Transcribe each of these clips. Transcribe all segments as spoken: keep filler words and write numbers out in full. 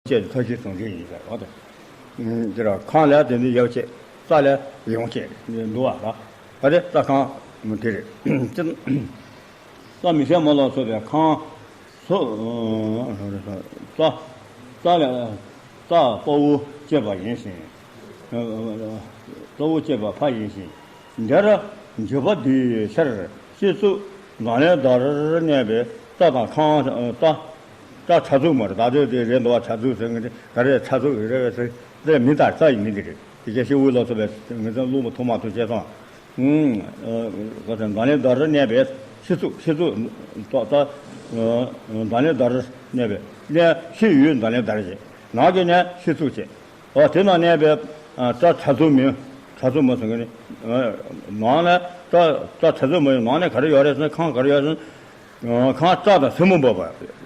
བཅས་ཀྱི་མཐའ་བཞི་ཟུང་འབྲེལ་ཡིན་ཟེར་བ་དང་། དེ་ར་ཁང་ལ་དེ་ནི་ཡབ་བཅས། རྩ་ལ་ཡུམ་བཅས་འདུག་བ་ལ། ད་དེ་རྩ་ཁང་དེ་རེད། རྩ་མི་ཤ་མོ་ལ་སོགས་པའི་ཁང་སོགས། རྩ་རྩ་ལ་རྩ་དཔའ་བོ་བཅས་པ་ཡིན་ཞིང་། དཔའ་བོ་བཅས་པ་ཕ་ཡིན་ཞིང་། འདིར་འཇུག་པ་འདིའི་ཕྱིར་སྤྱི་གཙུག་མདའ་ལན་དར་གནས་པའི་རྩ་དང་ཁང་། རྩ་རྩ་ཕྲ་ཚུགས་མ་རེད། ད་དེ་དེ་རེད་འདུག་བ། ཕྲ་ཚུགས་ཟེར་མཁན་དེ་ག་རེ་ཕྲ་ཚུགས་རེད་བས་ཟེར། དེ་མིང་དང་རྩ་ཡི་མིང་དེ་རེད། དེ་རྒྱ་ཤེ་དབུས་ལ་སོགས་པའི་ངེས་ཚང་སློབ་མ་ཐོག་མ་ཐུག་བྱས་སོང་། ཨུམ། ཨ་ག་ཚོད་མདའ་ལན་དར་གནས་པའི་སྤྱི་གཙུག་སྤྱི་གཙུག་ཏོག་ཏོག་མདའ་ལན་དར་གནས་པའི་གནས་ཕྱི་ཡུལ་མདའ་ལན་དར་བྱས། ནང་གི་གནས་སྤྱི་གཙུག་བྱས། འོ་དེ་ནང་གནས་པའི་ཨ་རྩ་ཕྲ་ཚུགས་མིན། ཕྲ་ཚུགས་མ་ཟེར་མཁན་ནི། ཨ་ནང་ནས་རྩ་རྩ་ཕྲ་ཚུགས་མིན། ནང་ནས་ག་རེ་ཡོད་རེད་ཟེར་ན། ཁང་ག་རེ་ཡོད་ཟེར་ན། ཁང་རྩ་དང་སེན་མོ་འབབ་པ་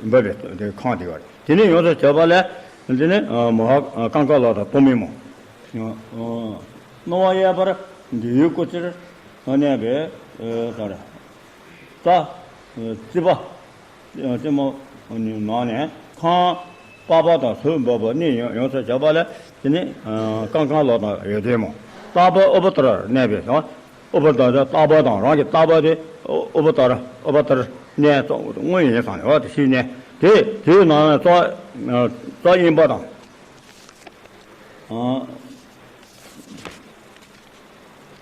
འབབ་པའི་དེ་ཁང་དེ་ཡོད་རེད། དེ་ནས་ཡོངས་སུ་བྱས་པ་ལས་དེ་ནི་མ་ཧཱ་ཀང་ཀ་ལ་དང་སྟོང་མིན་མོ། སྣང་བ་གཡས་པར་འདི་ཡུལ་སྐུ་སྤྱིར་གནས་པའི་ད་ར་རྩ་རྩིབ་པ་རྩེ་མོ་ནང་ནས་ཁང་པགས་པ་དང་ཟུར་འབབ་པ་གཉིས་ཡོངས་སུ་བྱས་པ་ལས་དེ་ནི་ཀང་ཀང་ལོ་དང་ཡོད་དོན་མོ། ལྟག་པ་ཨུ་བ་ཏར་གནས་པའི་ཨུ་བ་ཏར་ལྟག་པ་དང་རང་གི་ལྟག་པ་དེ་ཨུ་བ་ཏར་ཨུ་བ་ཏར་གནས་སྔོན་ཡིན་ཙང་ནས་བ་དེ་ཤི་གནས་དེ་དེའི་ནང་ནས་རྩ་རྩ་གཡོན་པ་དང་།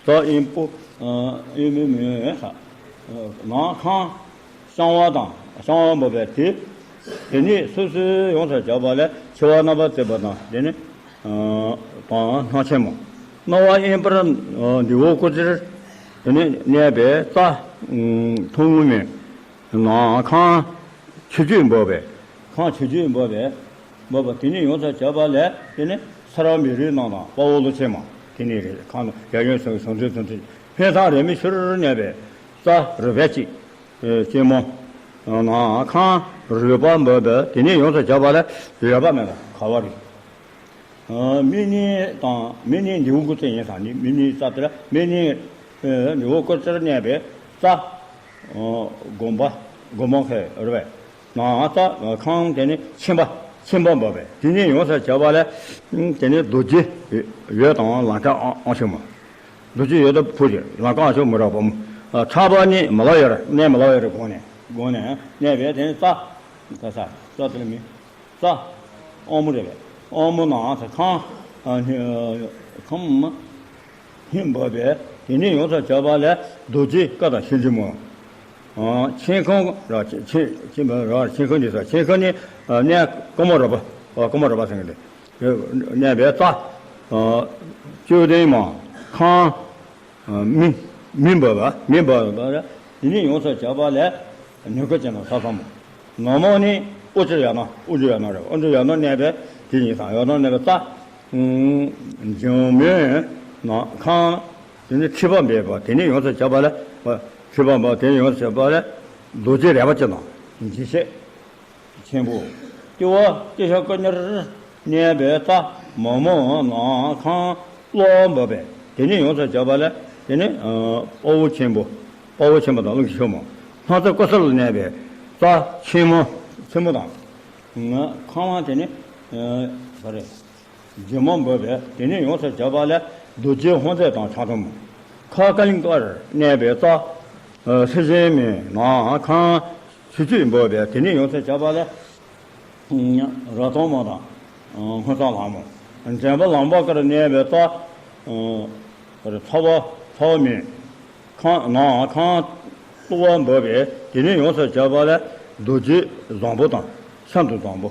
རྩ་གཡོན་པོ་གཡོན་མོའི་མོན་ས། ནང་ཁང་བཤང་བ་དང་བཤང་བ་འབབ་པའི་དེ། དེ་ནས་སོ་སོའི་ཡོངས་སུ་བྱས་པ་ལས་མཆེ་བ་རྣམ་པར་བརྩེགས་པ་དང་དེ་ནི་དང་སྣ་ཆེན་མོ། སྣང་བ་གཡས་པར་འདི་འོག་སྐུ་སྤྱིར་དེ་ནི་གནས་པའི་རྩ་ཐུང་ངུ་མོ། ནང་ཁང་ཆུ་བཅུད་འབབ་པས། ཁང་ཆུ་བཅུད་འབབ་པས། འབབ་པ་དེ་ནས་ཡོངས་སུ་བྱས་པ་ལས་དེ་ནི་ས་ར་མི་རིགས་རྣམས་དང་དཔའ་བོ་ལོ་ཆེན་མ་དེ་ནས་རེད། ཁང་ཡ་ཡོན་སོང་སོང་ཚུལ་ཚུལ་ཚུལ་ཕན་ཐང་རེ་མི་ཤུར་གནས་པའི་རྩ་རུས་པའི་གཅིག་ཅེ་མོ། ནང་ཁང་རུས་པ་འབབ་པས་དེ་ནས་ཡོངས་སུ་བྱས་པ་ལས་ཡོད་པ་མེད་པ་ག་བ་རེད། མི་ནི་དང་མི་ནི་འདི་འོག་སྐུ་སྤྱིར་ཡིན་ཙང་ནི་མི་ནི་རྩ་དེ་ལ་མི་ནི་འདི་འོག་སྐུ་སྤྱིར་གནས་པའི་རྩ། དགོན་པ་དགོན་པ་ཁའི་རུས་པའི་ནང་རྩ་ཁང་དེ་ནི་ཆེན་པ་ཆེན་པོ་འབབ་པས་དེ་ནས་ཡོངས་སུ་བྱས་པ་ལས་དེ་ནི་རྡོ་རྗེ་འོད་དང་ལང་ཀ་ཨང་ཆེན་མོ། རྡོ་རྗེ་འོད་དང་ཕུར་གྱི་ལང་ཀ་ཨང་ཆེན་མོ་རག་པ་མོ། ཕྲག་པ་ནི་མ་ལ་ཡར་གནས་མ་ལ་ཡར་དགོན་ནས་དགོན་ནས་གནས་པའི་དེ་ནི་རྩ། ད་ས་རྩ་དེ་ལ་མི། རྩ། དབང་མོ་རེད་པས། དབང་མོ་ནང་ཁང་། ཁང་ཧིན་འབབ་པས་དེ་ནས་ཡོངས་སུ་བྱས་པ་ལས་རྡོ་རྗེ་བཀའ་དང་ཤིན་ཏུ་མོ། མཆན་ཁང་ར་མཆན་མཆན་ར་མཆན་ཁང་འདི་ས་མཆན་ཁང་ནི་གནས་ཀ་མོ་ར་པ། ཀ་མོ་ར་པ་ཟེར་གི་འདུག་གནས་པའི་རྩ། བཅུ་བདུན་མ། ཁང་། མི། མི་འབབ་པ། མི་འབབ་པ་ལ་དེ་ནས་ཡོངས་སུ་བྱས་པ་ལས་ནི་ཀ་ཅན་དང་ས་ས་མོ། ནག་མོ་ནི་ཨུ་ཅུ་ཡ་ན། ཨུ་ཅུ་ཡ་ན་རེད། ཨུ་ཅུ་ཡ་ན་གནས་པའི་དེ་ཡིན་ཙང་ཡ་ན་གནས་པའི་རྩ། འཇིང་མོའི་ནང་ཁང་། དེ་ནས་མཁྲིས་པ་འབབ་པ་དེ་ནས་ཡོངས་སུ་བྱས་པ་ལས། མཁྲིས་པ་འབབ་དེ་ནས་ཡོངས་སུ་བྱས་པ་ལས་རྡོ་རྗེ་རལ་པ་ཅན་དང་འཇིགས་བྱེད། ཆེན་པོ། སྐྱེ་བ་སྐྱེ་ཤ་ཀ་ཉར་གནས་པའི་རྩ་མོག་མོག་ནང་ཁང་གློ་བ་འབབ་པས་དེ་ནས་ཡོངས་སུ་བྱས་པ་ལས་དེ་ནས་དཔའ་བོ་ཆེན་པོ། དཔའ་བོ་ཆེན་པོ་དང་རླུང་གི་ཤུགས་མོ། སྣང་རྩེ་ཀོ་ས་ལ་གནས་པའི་རྩ་ཆེན་མོ། ཆེན་མོ་དང་། ཁང་བ་དེ་ནས་ག་རེ། རྗེ་མོ་འབོད་པས་དེ་ནས་ཡོངས་སུ་བྱས་པ་ལས་རྡོ་རྗེ་ཧཱུྃ་མཛད་དང་ཕྱག་སྟོང་མོ། ཁ་ཀ་ལིང་ཀར་གནས་པའི་རྩ། སེར་ཆེན་མའི་ནང་ཁང་ཆུ་ཚོད་འབོད་པས་དེ་ནས་ཡོངས་སུ་བྱས་པ་ལས་ར་སྟོང་མ་དང་སྔོ་ཚང་ལྷ་མོ། འདྲེན་པ་ལམ་པ་ཀར་གནས་པའི་རྩ། ཚ་བ་ཚ་བ་མའི་ཁང་ནང་ཁང་ལྟོ་བ་འབོད་པས་དེ་ནས་ཡོངས་སུ་བྱས་པ་ལས་རྡོ་རྗེ་བཟང་པོ་དང་ཤིན་ཏུ་བཟང་པོ།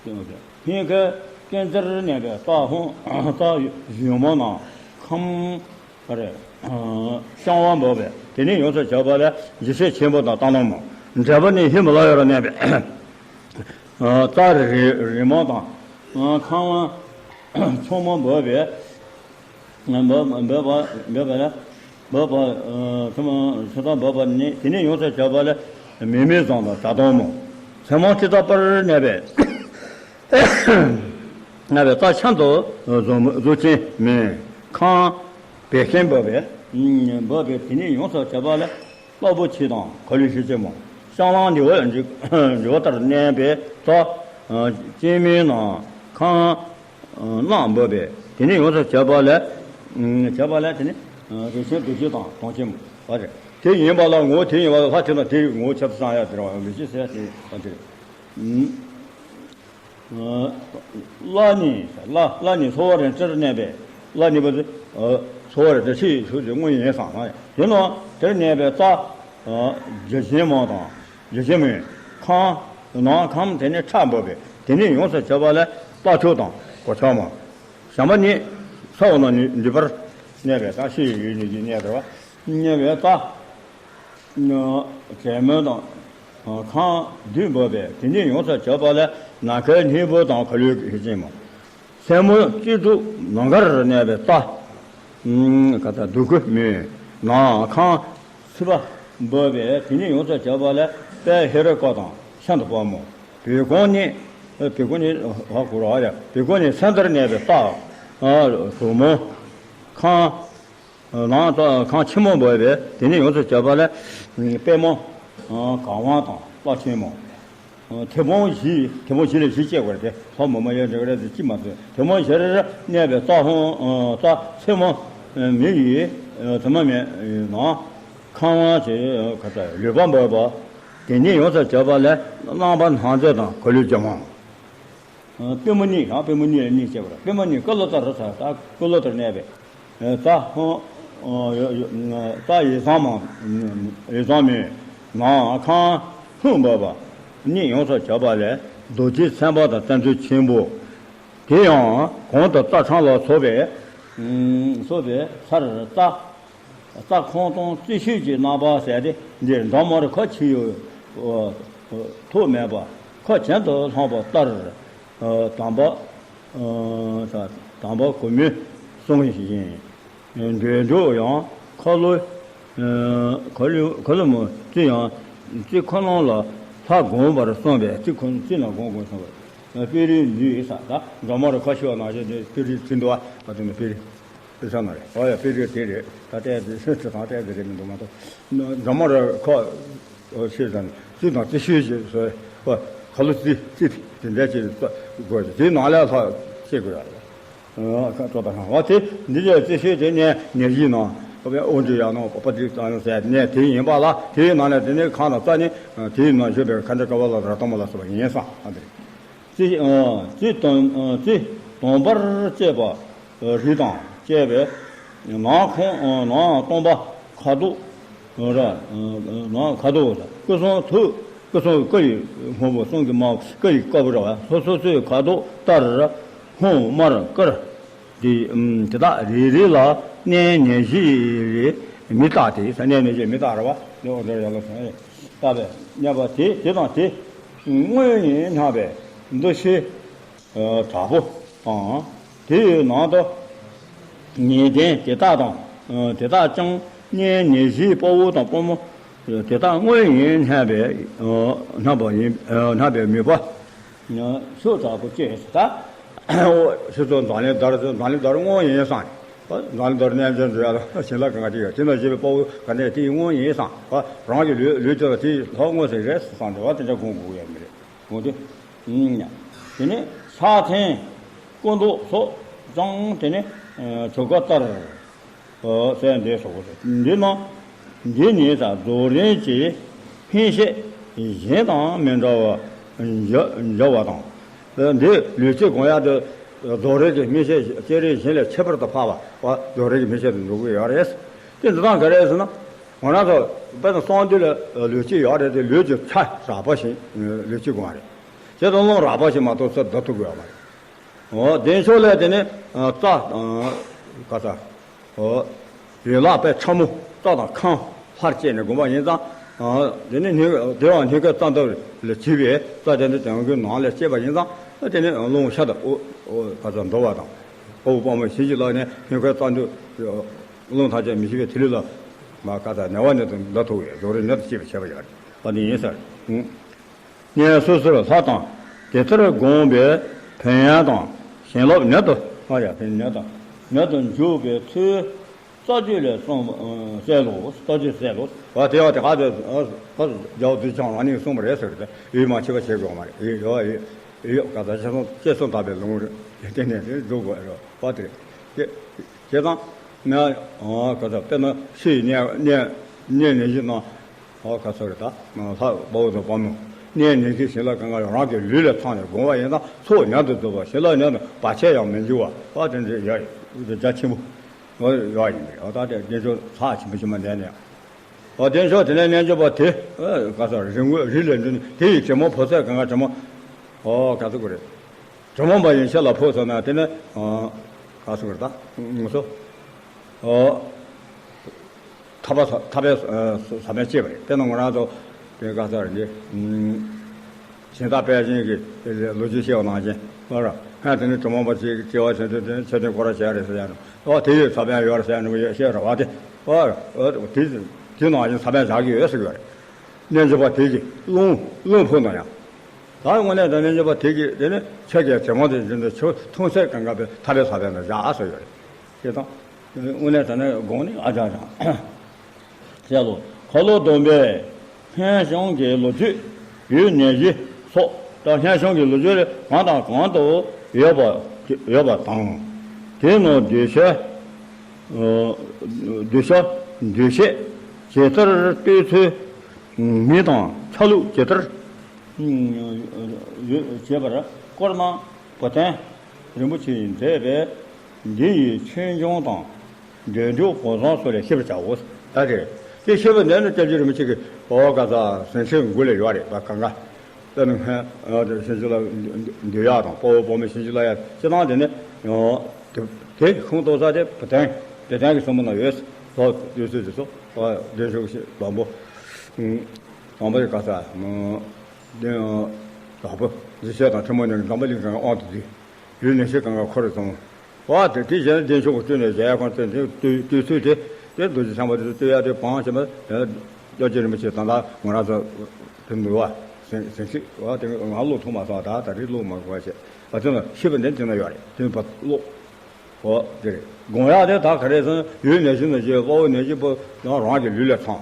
སྙིང་གའི་སྐེ་འཛེར་གནས་པའི་རྩ་ཧཱུྃ། རྩ་ཞུན་མོ་ནང་ཁམས་པ་རེད། བཤང་བ་འབབ་པས་དེ་ནས་ཡོངས་སུ་བྱས་པ་ལས་འཇིགས་བྱེད་ཆེན་པོ་དང་རྟ་ནོར་མོ། འདྲེན་པ་ནི་ཧི་མ་ལ་ཡ་རུ་གནས་པའི་རྩ་རི་རི་མོ་དང་ཁམས་ཆུང་མོ་འབབ་པས། འབབ་འབབ་པ་འབབ་པ་ལ་འབབ་པ། ཆུ་མོ་ཆུ་དང་འབབ་པ་ནི་དེ་ནས་ཡོངས་སུ་བྱས་པ་ལས་མེ་མེ་བཟང་དང་བྱ་སྟོང་མོ། མཚན་མོ་ཅི་ལྟ་བར་གནས་པའི། གནས་པའི་རྩ་ཆེན་དུ་གཟུགས་གཟུགས་ཅན་མིན། ཁམས་བད་ཀན་འབབ་པས། འབབ་པས་དེ་ནས་ཡོངས་སུ་བྱས་པ་ལས་སློབ་བུ་ཆེ་དང་ག་ལུས་ཤེས་ཆེན་མོ། བཤང་ལམ་འདི་བ་འདི་བ་ལྟར་གནས་པའི་རྩ། ཨ་སྐྱེ་མེད་ནམ་མཁའ་ཨ་རྣམ་འབབ་པས། དེ་ནི་ཡོངས་སུ་གྱུར་པ་ལས། ཨ་གྱུར་པ་ལས་དེ་ནི་ཨ་རིགས་ཆེན་བདུད་བཞི་དང་དོན་ཆེན་མོ་བ་རེད། དེ་ཡིན་པ་ལ་ངོ་བོ་དེ་ཡིན་པ་ལ་ལྷ་དེ་དང་དེའི་ངོ་བོ་ཆ་ཚང་ཡང་དེ་རེད་བ། ལུས་ཅན་ཟེར་ཡ་དེ་ཡང་དེ་རེད། ཨ་བླ་ནི་བླ་བླ་ནི་ཚོར་བ་རིམ་གྲོར་གནས་པས། བླ་ནི་བ་དེ་ཨ་ཚོར་བ་རིམ་གྲོ་ཆེས་ཆུ་དེ་དངོས་ཡིན་བསམ་ན་དེ་ནི་དེར་གནས་པའི་རྩ་ཨ་རྒྱུ་ཆེན་མོ་དང་། རྒྱུ་ཆེན་མོའི་ཁམས། ནམ་མཁའ་དེ་ནི་ཁྲ་འབབ་པས། དེ་ནི་ཡོངས་སུ་གྱུར་པ་ལས་རྟ་མཆོག་དང་གོ་ཆ་མོ། བྱམས་པ་ནི་ས་འོག་ན་ནི་འདུས་པར་གནས་པས་དང་། ཤེས་ཡོན་ནི་གནས་པར་བ། གནས་པའི་རྩ་བྲན་མོ་དང་ཁམས་བདུན་འབབ་པས། དེ་ནི་ཡོངས་སུ་གྱུར་པ་ལས་ནམ་མཁའི་སྙིང་པོ་དང་ག་ལུས་ཆེན་མོ། སེན་མོ་བཅུ་དྲུག་ནམ་མཁར་གནས་པའི་རྩ། ཨ་ག་ད་བདུད་ཀྱི་མོ། ནམ་མཁའ་ཚིག་པ་འབབ་པས། དེ་ནི་ཡོངས་སུ་གྱུར་པ་ལས་དཔལ་ཧེ་རུ་ཀ་དང་ཤིན་ཏུ་དཔའ་མོ། བོད་ཁམས་ནི། བོད་ཁམས་ནི་ཧ་གོ་ར་ཡ། བོད་ཁམས་ནི་ཚེ་འདིར་གནས་པའི་རྩ། ཨ་གཟུགས་མོ། ཁམས། ནམ་མཁའ་ཁམས་ཆེན་མོ་འབབ་པས། དེ་ནི་ཡོངས་སུ་གྱུར་པ་ལས་པདྨོ། གར་དབང་དང་རླབས་ཆེན་མོ། མཐེ་བོང་བཞི། མཐེ་བོང་བཞི་ལས་བཞི་བཅད་དགོས་རེད་དེ། ལྷ་མོ་མ་ཡོད་འདྲ་གི་རེད་དེ་གཅིག་མ་ཚོད། མཐེ་བོང་བཞིར་གནས་པའི་རྩ་ཧོང་། རྩ་མཚན་མོ་མེ་ཡིས། དེ་མ་མེད་ནམ་མཁའ་དབང་ཆེ་ག་ད་ལུས་པ་འབབ་པ། དེ་ནི་ཡོངས་སུ་གྱུར་པ་ལས་རྣམ་པ་སྣ་ཚོགས་དང་ག་ལུས་ཀྱང་མང་། པདྨོ་གཉིས། ཡང་པདྨོ་གཉིས་ལ་གཉིས་བྱས་པ་རེད། པདྨོ་གཉིས་ཀུ་ལུ་ཏར་ཟེར། ད་ཀུ་ལུ་ཏར་གནས་པའི་རྩ་ཧོང་། རྩ་ཡིག་ཚང་མ། ཡིག་ཚང་མའི་ནམ་མཁའ་ཧཱུྃ་འབབ་པ། ནི་ཡོངས་སུ་གྱུར་པ་ལས་རྡོ་རྗེ་སེམས་དཔའ་དང་བསྟན་འཛིན་ཆེན་པོ། དེ་ཡང་གོང་དུ་རྩ་ཕྲན་ལ་སོགས་པའི། སོགས་པའི་ཚར་རྩ། རྩ་ཁོང་སྟོང་རྩི་ཤུལ་གྱི་རྣམ་པ་ཟེར་ཏེ། འདིར་འབྲོག་མོར་ཁ་ཕྱེ་ཡོད། ཐུག་མེད་པ། ཁ་གྱེན་དུ་ལྷུང་བ་ལྟར། དམ་པ། དམ་པ་གུས་མོས་གསུངས་ཤིང་། འགྲོས་འགྲོ་ཡང་ཁ་ལོ། ཁ་ལོ་ཁ་ལོ་མོ་རྩི་ཡང་རྩི་ཁོ་ན་ལ་ལྷ་བསྒོམ་པར་གསུངས་པས། རྩི་ཁོ་རྩི་ན་བསྒོམ་དགོས་གསུངས་པས། པི་རི་ལུས་ས་ད་འབྲོག་མོར་ཁ་ཕྱེ་བ་ནང་བཞིན་དེ་པི་རི་རྩི་འདུག་བ། ད་དེ་ནི་པི་རི། དཔེ་ཆ་ནང་རེད། ཨོ་ཡ་དཔེ་རིས་དེ་རེད། ད་ལྟའི་དེ་སེམས་ཁྲིད་དང་ལྟའི་དེ་རེད་མི་འདུག་མ་གཏོགས། འཛམ་མ་ར་ཁ་ཤེས་ཙང་རྩི་དང་རྩི་ཤུལ་ཞེས་སོ། ཨོ་ཁ་ལོ་རྩི་རྩི་དེ་འདྲ་ཅིག་དགོས། དེའི་ནང་ལ་ལྷག་ཤེས་དགོས་ཡ་རེད། ཨོ་ཁ་ཏོ་ད་ཧང་བ་དེ་འདི་ལ་རྩི་ཤུལ་དེ་ནས་ནད་གཞིའི་ནང་ཨོ་བའི་དབུགས་འབྱིན་ཡག་ནང་པ་པ་དེ་ཙང་ཟེར་ནས་དེ་ཡིན་པ་ལ། དེའི་ནང་ལ་དེ་ནས་ཁང་དང་རྩ་ནི་དེའི་ནང་བཞུགས་པའི་ཁ་འདྲ་ཀ་བ་ལ་ར་ཏོ་མ་ལ་སོགས་པ་ཡིན་ས་ཨ་འདི་རེད། རྩི། ཨ་རྩི་དང་། ཨ་རྩི་དང་པར་བཅས་པ། ཨ་རིགས་དང་བཅས་པའི་ནང་ཁོང་། ཨ་ནང་སྟོང་པ་ཁ་དོག་ར། ཨ་ནང་ཁ་དོག་སྐུ་གསུང་ཐུགས། སྐུ་གསུང་སྐུ་ཡི་སྔོན་པོ། གསུང་གི་མ་སྐུ་ཡི་དཀར་པོ་ར་བ། ལྷོ་སོ་སོའི་ཁ་དོག་ལྟར་སྔོ་དམར་དཀར། དེ་དེ་དག་རེ་རེ་ལ་གནས་ནད་གཞིའི་མི་རྟག་སྟེ། ས་གནས་ནད་གཞིའི་མི་རྟག་ར་བ། དེ་འོ་དེར་ཡར་ལ་སོང་། ལྟ་བས་གནས་པ་དེ། དེ་དང་དེ་སྔོན་ཡིན་སྙམ་པའི་འདུ་ཤེས་དྲག་པོ་དང་། དེ་ཡི་ནང་དུ་ཉེ་ལྡན་དེ་དག་དང་། དེ་དག་ཀྱང་གནས་ནད་གཞིའི་དཔའ་བོ་དང་དཔའ་མོ་དེ་དག་དངོས་ཡིན་སྙམ་པའི། སྙམ་པ་ཡིན་སྙམ་པའི་མོས་པ། ཤུགས་དྲག་པོ་སྐྱེས་སོ། ད་ཁྱེད་ཚོ་འཛམ་གླིང་དར། འཛམ་གླིང་དར་དངོས་ཡིན་བསམ། འཛམ་གླིང་དར་རྣལ་འབྱོར་འགྲོ་ཡ་ལ་བྱིན་རླབས་གང་ག་དེ་ཡོད། དེ་ན་བཞེས་པའི་དཔའ་བོ་ག་ནས་དེ་དངོས་ཡིན་བསམ། རང་གི་ལུས་ལུས་ཀྱི་ལ་དེ་ལྷག་དངོས་ཟེར་རེད་བསམ་འདྲ་བ་དེ་འདྲ་དགོངས་དགོས་ཡ་མི་རེད། འོ་དེ། དེ་ནས་ཕྱག་མཚན་སྐུ་མདོག་སོགས་ཀྱང་དེ་ནས་གྲུབ་ཀ་ལྟར། ཨོ་ཟེར་འདི་སོགས་པ་རེད། འདི་ན་འདི་ནི་ད་རྫོགས་རིམ་གྱི་འཕེན་བྱེད་གཞན་དང་མི་འདྲ་བ་འཇོག་འཇོག་པ་དང་། འདི་ལུས་སྤྱི་སྒོམ་ཡག་དེ་རྫོགས་རིམ་གྱི་འཕེན་བྱེད་སྤྱི་རིམ་གཞན་ལས་ཁྱད་པར་དུ་འཕགས་པ། ཨོ་རྫོགས་རིམ་གྱི་འཕེན་བྱེད་དུ་འགྲོ་གི་ཡོད་རེད། དེ་འདི་དང་ག་རེ་ཟེར་ན། ང་རང་ཚོ་དཔེར་ན་གསང་འདུས་ལ་ལུས་སྤྱི་ཡོད་རེད་དེ། ལུས་ཀྱི་ཆ་རགས་པ་ཞིག་ལུས་སྤྱི་སྒོམ་རེད། དེ་དང་རླུང་རགས་པ་ཞིག་མ་གཏོགས་ཚུར་བསྡུ་ཐུབ་ཀྱི་ཡོད་མ་རེད། འོ་དེ་ཕྱོགས་ལས་དེ་ནི་རྩ་ག་ས། འོ་ཡན་ལག་པའི་ཕྲ་མོ་རྩ་དང་ཁམས་ཕར་བཅད་ནས་བསྒོམ་པ་ཡིན་ཙང་། དེ་ནི་སྙིང་དེ་བ་སྙིང་གའི་རྩ་འདབ་ལ་གྱུར་པའི་རྩ་དེ་ནི་དོན་གྱི་ནང་ལ་སྐྱེས་པ་ཡིན་ཙང་། དེ་ནི་རླུང་ཤ་དང་དབུགས་ག་ས་འདུ་བ་དང་། དཔའ་བོ་དཔའ་མོ་བྱིན་གྱིས་བརླབས་ནས་སྙིང་གའི་རྩ་འདབ་རླུང་ཐམས་ཅད་མི་ཤིགས་པའི་ཐིག་ལེ་ལ་མ་ག་ས་ནད་པ་ནད་དུ་འདུ་ཐུབ་པའི་རྫོགས་རིམ་ཉིད་དུ་སྐྱེས་པའི་ཁྱད་པར་ཡོད་རེད། ཨ་ནི་ཡིན་ཟེར། གནས་སོ་སོར་ལྷ་དང་དེ་ལྟར་བསྒོམས་པས་ཕན་ཡོན་དང་བྱིན་རླབས་ནད་དུ། ཨ་ཡ་ཕན་ནད་དང་ནད་དུ་འཇུག་པའི་ཚུལ་རྩ་རྒྱུད་ལས་གསུངས་པ་གསལ་ལོ། རྩ་རྒྱུད་གསལ་ལོ། བ་དེ་བ་དེ་ག་དེ་ཨ་ཨ་རྒྱལ་བ་རྡོ་རྗེ་འཆང་རང་ཉིད་གསུངས་པ་རེད་ཟེར་ཏེ། ཡིད་མ་ཆེས་པ་བྱེད་དགོས་མ་རེད། ཡིད་ཡོད་ཡིད་ ཡོད་ག་ད་ཅེས་སོང་ཅེས་སོང་དག་པའི་ལུང་རེད། དེ་ནས་དེ་འགྲོ་དགོས་རེད་པ། དེ་རེད། དེ་དེ་དང་ན་ག་ད་དཔེར་ན་ཤི་ཡི་གནས་གནས་གནས་ནས་ཤི་ན། ཨོ་ག་ཚོད་རེད་ད། ལྷ་དཔའ་བོ་དང་དཔའ་མོ། གནས་ནས་ཀྱི་བྱིན་རླབས་གང་ག་རང་གི་ལུས་ལས་ཚང་ནས་དགོངས་པ་ཡིན་ན་ཚོགས་མྱུར་དུ་རྫོགས་པ། བྱིན་རླབས་མྱུར་དུ་བར་ཆད་ཡང་མི་འབྱུང་བ། ཨོ་དེ་འདྲ་ཡོད་རེད། རྒྱ་ཆེན་པོ། ཨོ་ཡོད་ཡིན་པ་རེད། ཨོ་ད་དེ་བདེ་མཆོག་ཚར་ཆེན་པོ་ཆེན་པོ་ནས་ནས། ཨོ་བདེ་མཆོག་དེ་ནས་རྣལ་འབྱོར་པ་དེ། ཨོ་ག་ཚོད་རེད། རིགས་ངོས་རིགས་ལས་འདྲེན་དེ་ཡི་དྲེད་མོང་བུ་ཚ་གང་ག་དྲེད་མོང་། ཨོ་ག་ཚོད་གོ་རེད། དྲི་མ་མ་ཡིན་ཤེས་ལ་ཕོག་སོང་ན་དེ་ནི། ཨ། ག་སོང་རེད་ད། ངོ་སོ། ཨོ། ཐར་པ་ཐར་པའི་ཟབ་མོ་སྐྱེས་པ་རེད། དཔེར་ན་ང་རང་ཚོ་དེ་ག་ས་རེད་འདི། གཞན་དག་དཔལ་ཆེན་གྱི་ལོ་རྒྱུས་བཤད་པ་ནང་བཞིན་ལ་ར། ཧ་དེ་ནི་དྲི་མ་མ་ཅིག་སྐྱེ་བ་ཆེན་པོ་དེ་ནི་ཆོས་དོན་སྐོར་བྱས་རེད་ཟེར་ཡ་ནོ། ཨོ་དེ་ཡི་ཟབ་མོ་ཡོད་རེད་ཟེར་ཡ་ནོ་བཤད་ར་བ་དེ། ཨོ་དེ་དེ་ནང་བཞིན་ཟབ་མོ་བཞག་གི་ཡོད་ཟེར་གི་ཡོད་རེད། རྣལ་འབྱོར་པ་དེ་གིས་རླུང་རླུང་ཕུག་ན་ཡང་། ད་དངོས་གནས་དྲང་གནས་རྣལ་འབྱོར་པ་དེ་གིས་དེ་ནི་ཆོས་ཀྱི་དྲི་མ་དེ་འཛིན་དུ་ཆོས་ཐུན་ཚད་གང་ག་པའི་ཐར་པའི་ས་བོན་ལ་བཞག་ཨ་སོ་ཡོད་རེད། ཞེས་དང་། དངོས་གནས་དྲང་གནས་དགོངས་ནས་ཨ་ཅག་ཅག་ཞེས་ལོ། ཁ་ལོ་སྡོམ་པའི་སྔས་བྱུང་གི་ལོ་རྒྱུས་ཡུལ་ནད་གཞི་སོགས་དང་སྔས་བྱུང་གི་ལོ་རྒྱུས་ལས་གང་དང་གང་དུ་ཡོད་པ་ཡོད་པ་དང་། དེའི་ནང་གདུལ་བྱ། གདུལ་བྱ་འདུལ་བྱེད་ཇི་ལྟར་བསྟོད་ཚུལ། མི་དང་ཆ་ལུགས་ཇི་ལྟར་ཡོད་ཅེས་པར་སྐོར་རྣམས་བུ་སྟོན་རིན་པོ་ཆེས་མཛད་པས། འདི་ཡི་ཆོས་འབྱུང་དང་འདོད་འཇོ་གོ་ཚང་སོགས་ལས་ཤེས་པར་བྱའོ། ད་དེ་དེ་ཤེས་པ་འདི་ནི་སྐྱབས་རྗེ་རིན་པོ་ཆེ་གི་ཨོ་ག་ས་ཟིན་ཆེན་མགུར་ལས་ཡོད་རེད་པ། གང་ག་དཔེར་ན་ཧན་ཨ་དེ་བྱིན་གྱིས་བརླབས་འདོད་ཡག་དང་དཔའ་བོ་དཔའ་མོ་བྱིན་གྱིས་བརླབས་ཡག་སྤྱི་བཏང་དེ་ནི་དེ་ཁུངས་གཏུགས་ས་དེ་བུ་སྟོན་བུ་སྟོན་གྱི་གསུང་འབུམ་ན་ཡོད། ལོ་དུས་ཚོད་དེ་ཚོ་བདེ་མཆོག་ཞེས་དང་པོ། དང་པོ་ཡི་ག་ས་མོ། བདེ་དང་པོ་རྗེ་ཤེས་དང་ཁྲི་མོ་ནས་འཛམ་བུ་གླིང་གང་ག་དབང་དུ་བསྡུས། ཡུལ་ནས་ཤེས་གང་ག་འཁོར་རེ་སོང་། བ་དེ་དེ་གཞན་བདེ་མཆོག་གི་སྟོད་ནས་གཞལ་ཡས་ཁང་བཙན་དེ་སྟོད་སྟོད་ཚུལ་དེ་དེ་རྡོ་རྗེ་འཆང་པ་དེ་ཚོ་སྟོད་ཡག་དེ་བང་བྱས་པ། སྐྱབས་རྗེ་རིན་པོ་ཆེ་དང་ད་ང་རང་ཚོ་དེ་འདུལ་བ་ཟིན་ཟིན་ཤིག་བ་དེ་ང་ཀློག་ཐུབ་མ་སོང་། ད་ད་རེས་ཀློག་མ་དགོས་བྱས་བ་དེ་ལ་ཤེས་པ་འདི་དེ་ན་ཡོད་རེད། དེ་བ་ཀློག་འོ་དེ་རེད། དགོངས་ཡག་དེ་ད་ག་རེ་ཟེར་ན་ཡུལ་ནད་གཞི་ནང་བཞིན་དཔའ་བོ་ནད་གཞི་པོ་ཡང་རང་གི་ལུས་ལ་ཚང་།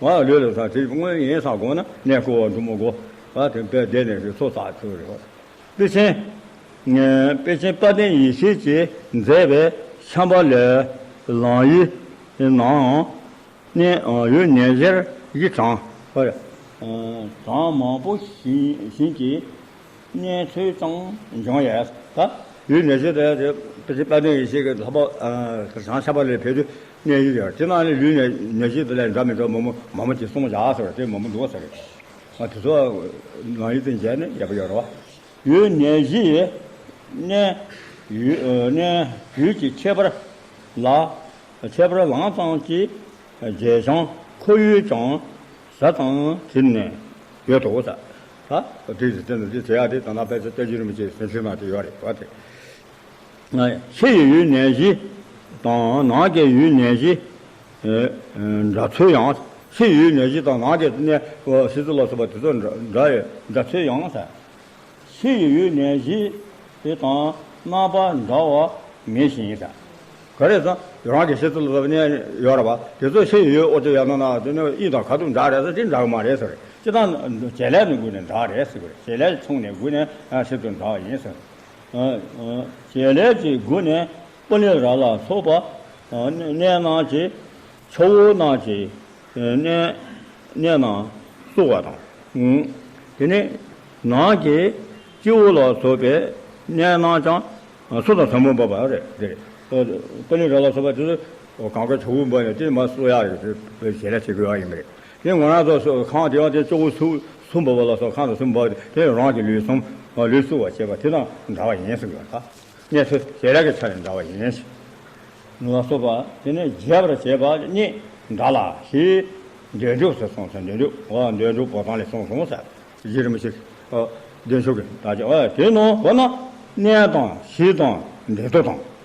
ང་ལུས་ལ་ཚང་དེ་དངོས་ཡིན་ས་དགོངས་ན་གནས་སྐོར་བ་འགྲོ་མི་དགོས། ང་དེ་དཔེ་བསྡད་ནས་ཀྱི་ཚོགས་བསགས་ཐུབ་རེད། དཔེ་ཆེན། དཔེ་ཆེན་དཔལ་ལྡན་ཡེ་ཤེས་ཀྱིས་མཛད་པའི་ཤམྦྷ་ལའི་ལམ་ཡིག་ནང་ནས་ཡུལ་ནད་གཞིར་གཞི་གྲངས་གྲངས་མང་པོ་ཞིག་ཞིག་གི་གནས་ཚུལ་ཙམ་འབྱུང་ཡོད། ད་ཡུལ་ནད་གཞི་དེ་དེ་དཔེ་ཆེན་དཔལ་ལྡན་ཡེ་ཤེས་ཀྱི་ལྷག་པར་གྲངས་ཤམྦྷ་ལའི་ཕེབས་དུས་གནས་ཡུལ་ཡོད། དེ་ནང་ནས་ལུས་ནད་ནད་གཞི་དེ་ལས་འདྲ་མི་འདྲ་མང་པོ་མང་པོ་ཅིག་གསུངས་བཞག་ཟེར་བ་དེ་མང་པོ་འདུག་ཟེར། ཨ་དེ་ཚོ་ནང་ཡིག་དེ་མཇལ་ནས་ཡག་པོ་ཡོད་རེད་བ། ཡུལ་ནད་གཞི་ཡི་གནས་ཡུལ་གནས་ཡུལ་གྱི་ཁྱད་པར་ལ་ཁྱད་པར་ལམ་ཙམ་གྱི་རྗེས་བྱང་ཁོར་ཡུག་ཀྱང་ཟ་ཙམ་གྱིས་ནས་ཡོད་དོ་ཟེར། ད་དེ་དེ་དེ་དེ་ཡག་དེ་ད་ལྟ་དཔེ་ཆ་ལྟ་རྒྱུ་རིན་པོ་ཆེ་ཟིན་ཚུལ་ནང་དེ་ཡོད་རེད་བ་དེ། ཕྱི་ཡི་ཡུལ་ནད་གཞི་དང་ནང་གི་ཡུལ་ནད་གཞི་འདྲ་ཚུལ་ཡང་། ཕྱི་ཡི་ཡུལ་ནད་གཞི་དང་ནང་གི་གནས་ཤི་ཚུལ་ལ་སོགས་པ་དེ་ཚོ་འདྲ་ཡི་འདྲ་ཚུལ་ཡང་ཟེར། ཕྱི་ཡི་ཡུལ་ནད་གཞི་དེ་དང་རྣམ་པ་འདྲ་བ་མེད་ཞིང་ཟེར། ག་རེ་ཟེར་ན་རང་གི་ཤི་ཚུལ་ལ་སོགས་པ་གནས་ཡོད་རེད་བ། དེ་ཚོ་ཕྱི་ཡི་ཡུལ་ཨོ་ཅོ་ཡང་ན་ན་དེ་ནི་དབྱིངས་དང་ཁ་ཐུག་འདྲ་རེད་ཟེར། དེ་འདྲ་གི་མ་རེད་ཟེར། སྤྱིར་བཏང་བྱེད་ལས་ནི་སྒོ་ནས་འདྲ་རེད་ཟེར་གི་རེད། བྱེད་ལས་ཀྱི་ཐོག་ནས་སྒོ་ནས་ཤི་ཚུལ་འདྲ་བ་ཡིན་ཟེར། བྱེད་ལས་ཀྱི་སྒོ་ནས་པུ་ལི་ར་ལ་སོགས་པ་གནས་རྣམས་ཀྱི་ཆུ་བོ་རྣམས་ཀྱི་གནས་གནས་རྣམས་སྲུང་བ་དང་། དེ་ནས་ནང་གི་སྤྱི་བོ་ལ་སོགས་པའི་གནས་རྣམས་ཀྱང་སོ་དང་ཟབ་མོ་འབབ་པ་རེད། དེ་རེད། པུ་ལི་ར་ལ་སོགས་པ་དེ་ཚོ་གང་ག་ཆུ་བོ་འབབ་ནས་དེ་མར་སྲུང་ཡག་ཡོད་པའི་བྱེད་ལས་བྱེད་དགོས་པ་ཡིན་པ་རེད། དེ་ང་རང་ཚོ་ཁང་དེ་ཡང་དེ་སྤྱི་བོ་གསུམ་གསུམ་འབབ་པ་ལ་སོགས། ཁང་དང་གསུམ་འབབ་དེ་རང་གི་ལུས་གསུམ་ལུས་སྲུང་བ་བྱེད་པ་དེ་དང་འདྲ་བ་ཡིན་ཟེར་དགོས་ད། གནས་ཚུལ་བྱེད་ལས་ཀྱི་ཆ་ནས་འདྲ་བ་ཡིན། ལ་སོགས་པ་དེ་ནས་རྒྱས་པར་བྱེད་པ་གཉིས་འདྲ་ལ་ཞེས་འདོད་འཇོ་ཟེར་གསུངས་ཟེར། འདོད་འཇོ་འོ་འདོད་འཇོ་བོ་དང་ལས་གསུངས་གསུངས་ཟེར། རྗེ་རིན་པོ་ཆེ་འོ་འདོད་འཇོ་གི་ད་ཅི་འོ་དེ་ནང་འོ་ན་གནས་དང་གཞི་དང་འབྲེལ་ཐོགས་དང་།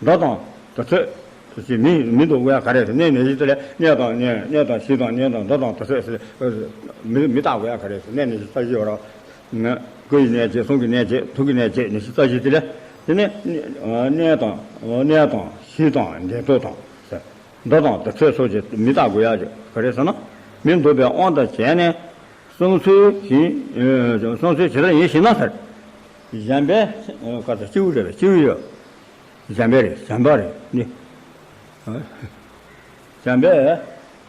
འདི་དང་དེ་ཚོད་དེ་ཚོད་མི་མི་འདུག་ག་ག་རེ་ཟེར། གནས་ནས་གཞི་དེ་ལས་གནས་དང་གནས་གནས་དང་གཞི་དང་གནས་དང་འདི་དང་དེ་ཚོད་ཟེར། མི་མི་རྟག་ག་ག་རེ་ཟེར། གནས་ནས་གཞི་རྩ་བཞི་ཡོད་ར། སྐུ་ཡི་གནས་བརྒྱད། གསུང་གི་གནས་བརྒྱད། ཐུགས་ཀྱི་གནས་བརྒྱད། ནས་གཞི་རྩ་བཞི་དེ་ལས་དེ་ནས་གནས་དང་གནས་དང་གཞི་དང་འབྲེལ་ཐོགས་དང་ཟེར། འདི་དང་དེ་ཚོད་སོགས་ཀྱི་མི་རྟག་ག་ག་རེ་ཟེར་ན། མི་འདོད་པའི་དབང་དང་བཅས་ནས། གསུངས་ཚུལ་བཞིན། གསུངས་ཚུལ་ཇི་ལྟར་ཡིན་ཞེ་ན་ཟེར། གཞན་པའི་ཁ་ཚ་སྤྱི་བོ་རེད་པས། སྤྱི་བོ་ཡོད། གཞན་པའི་རེད། གཞན་པ་རེད་ནི། གཞན་པའི་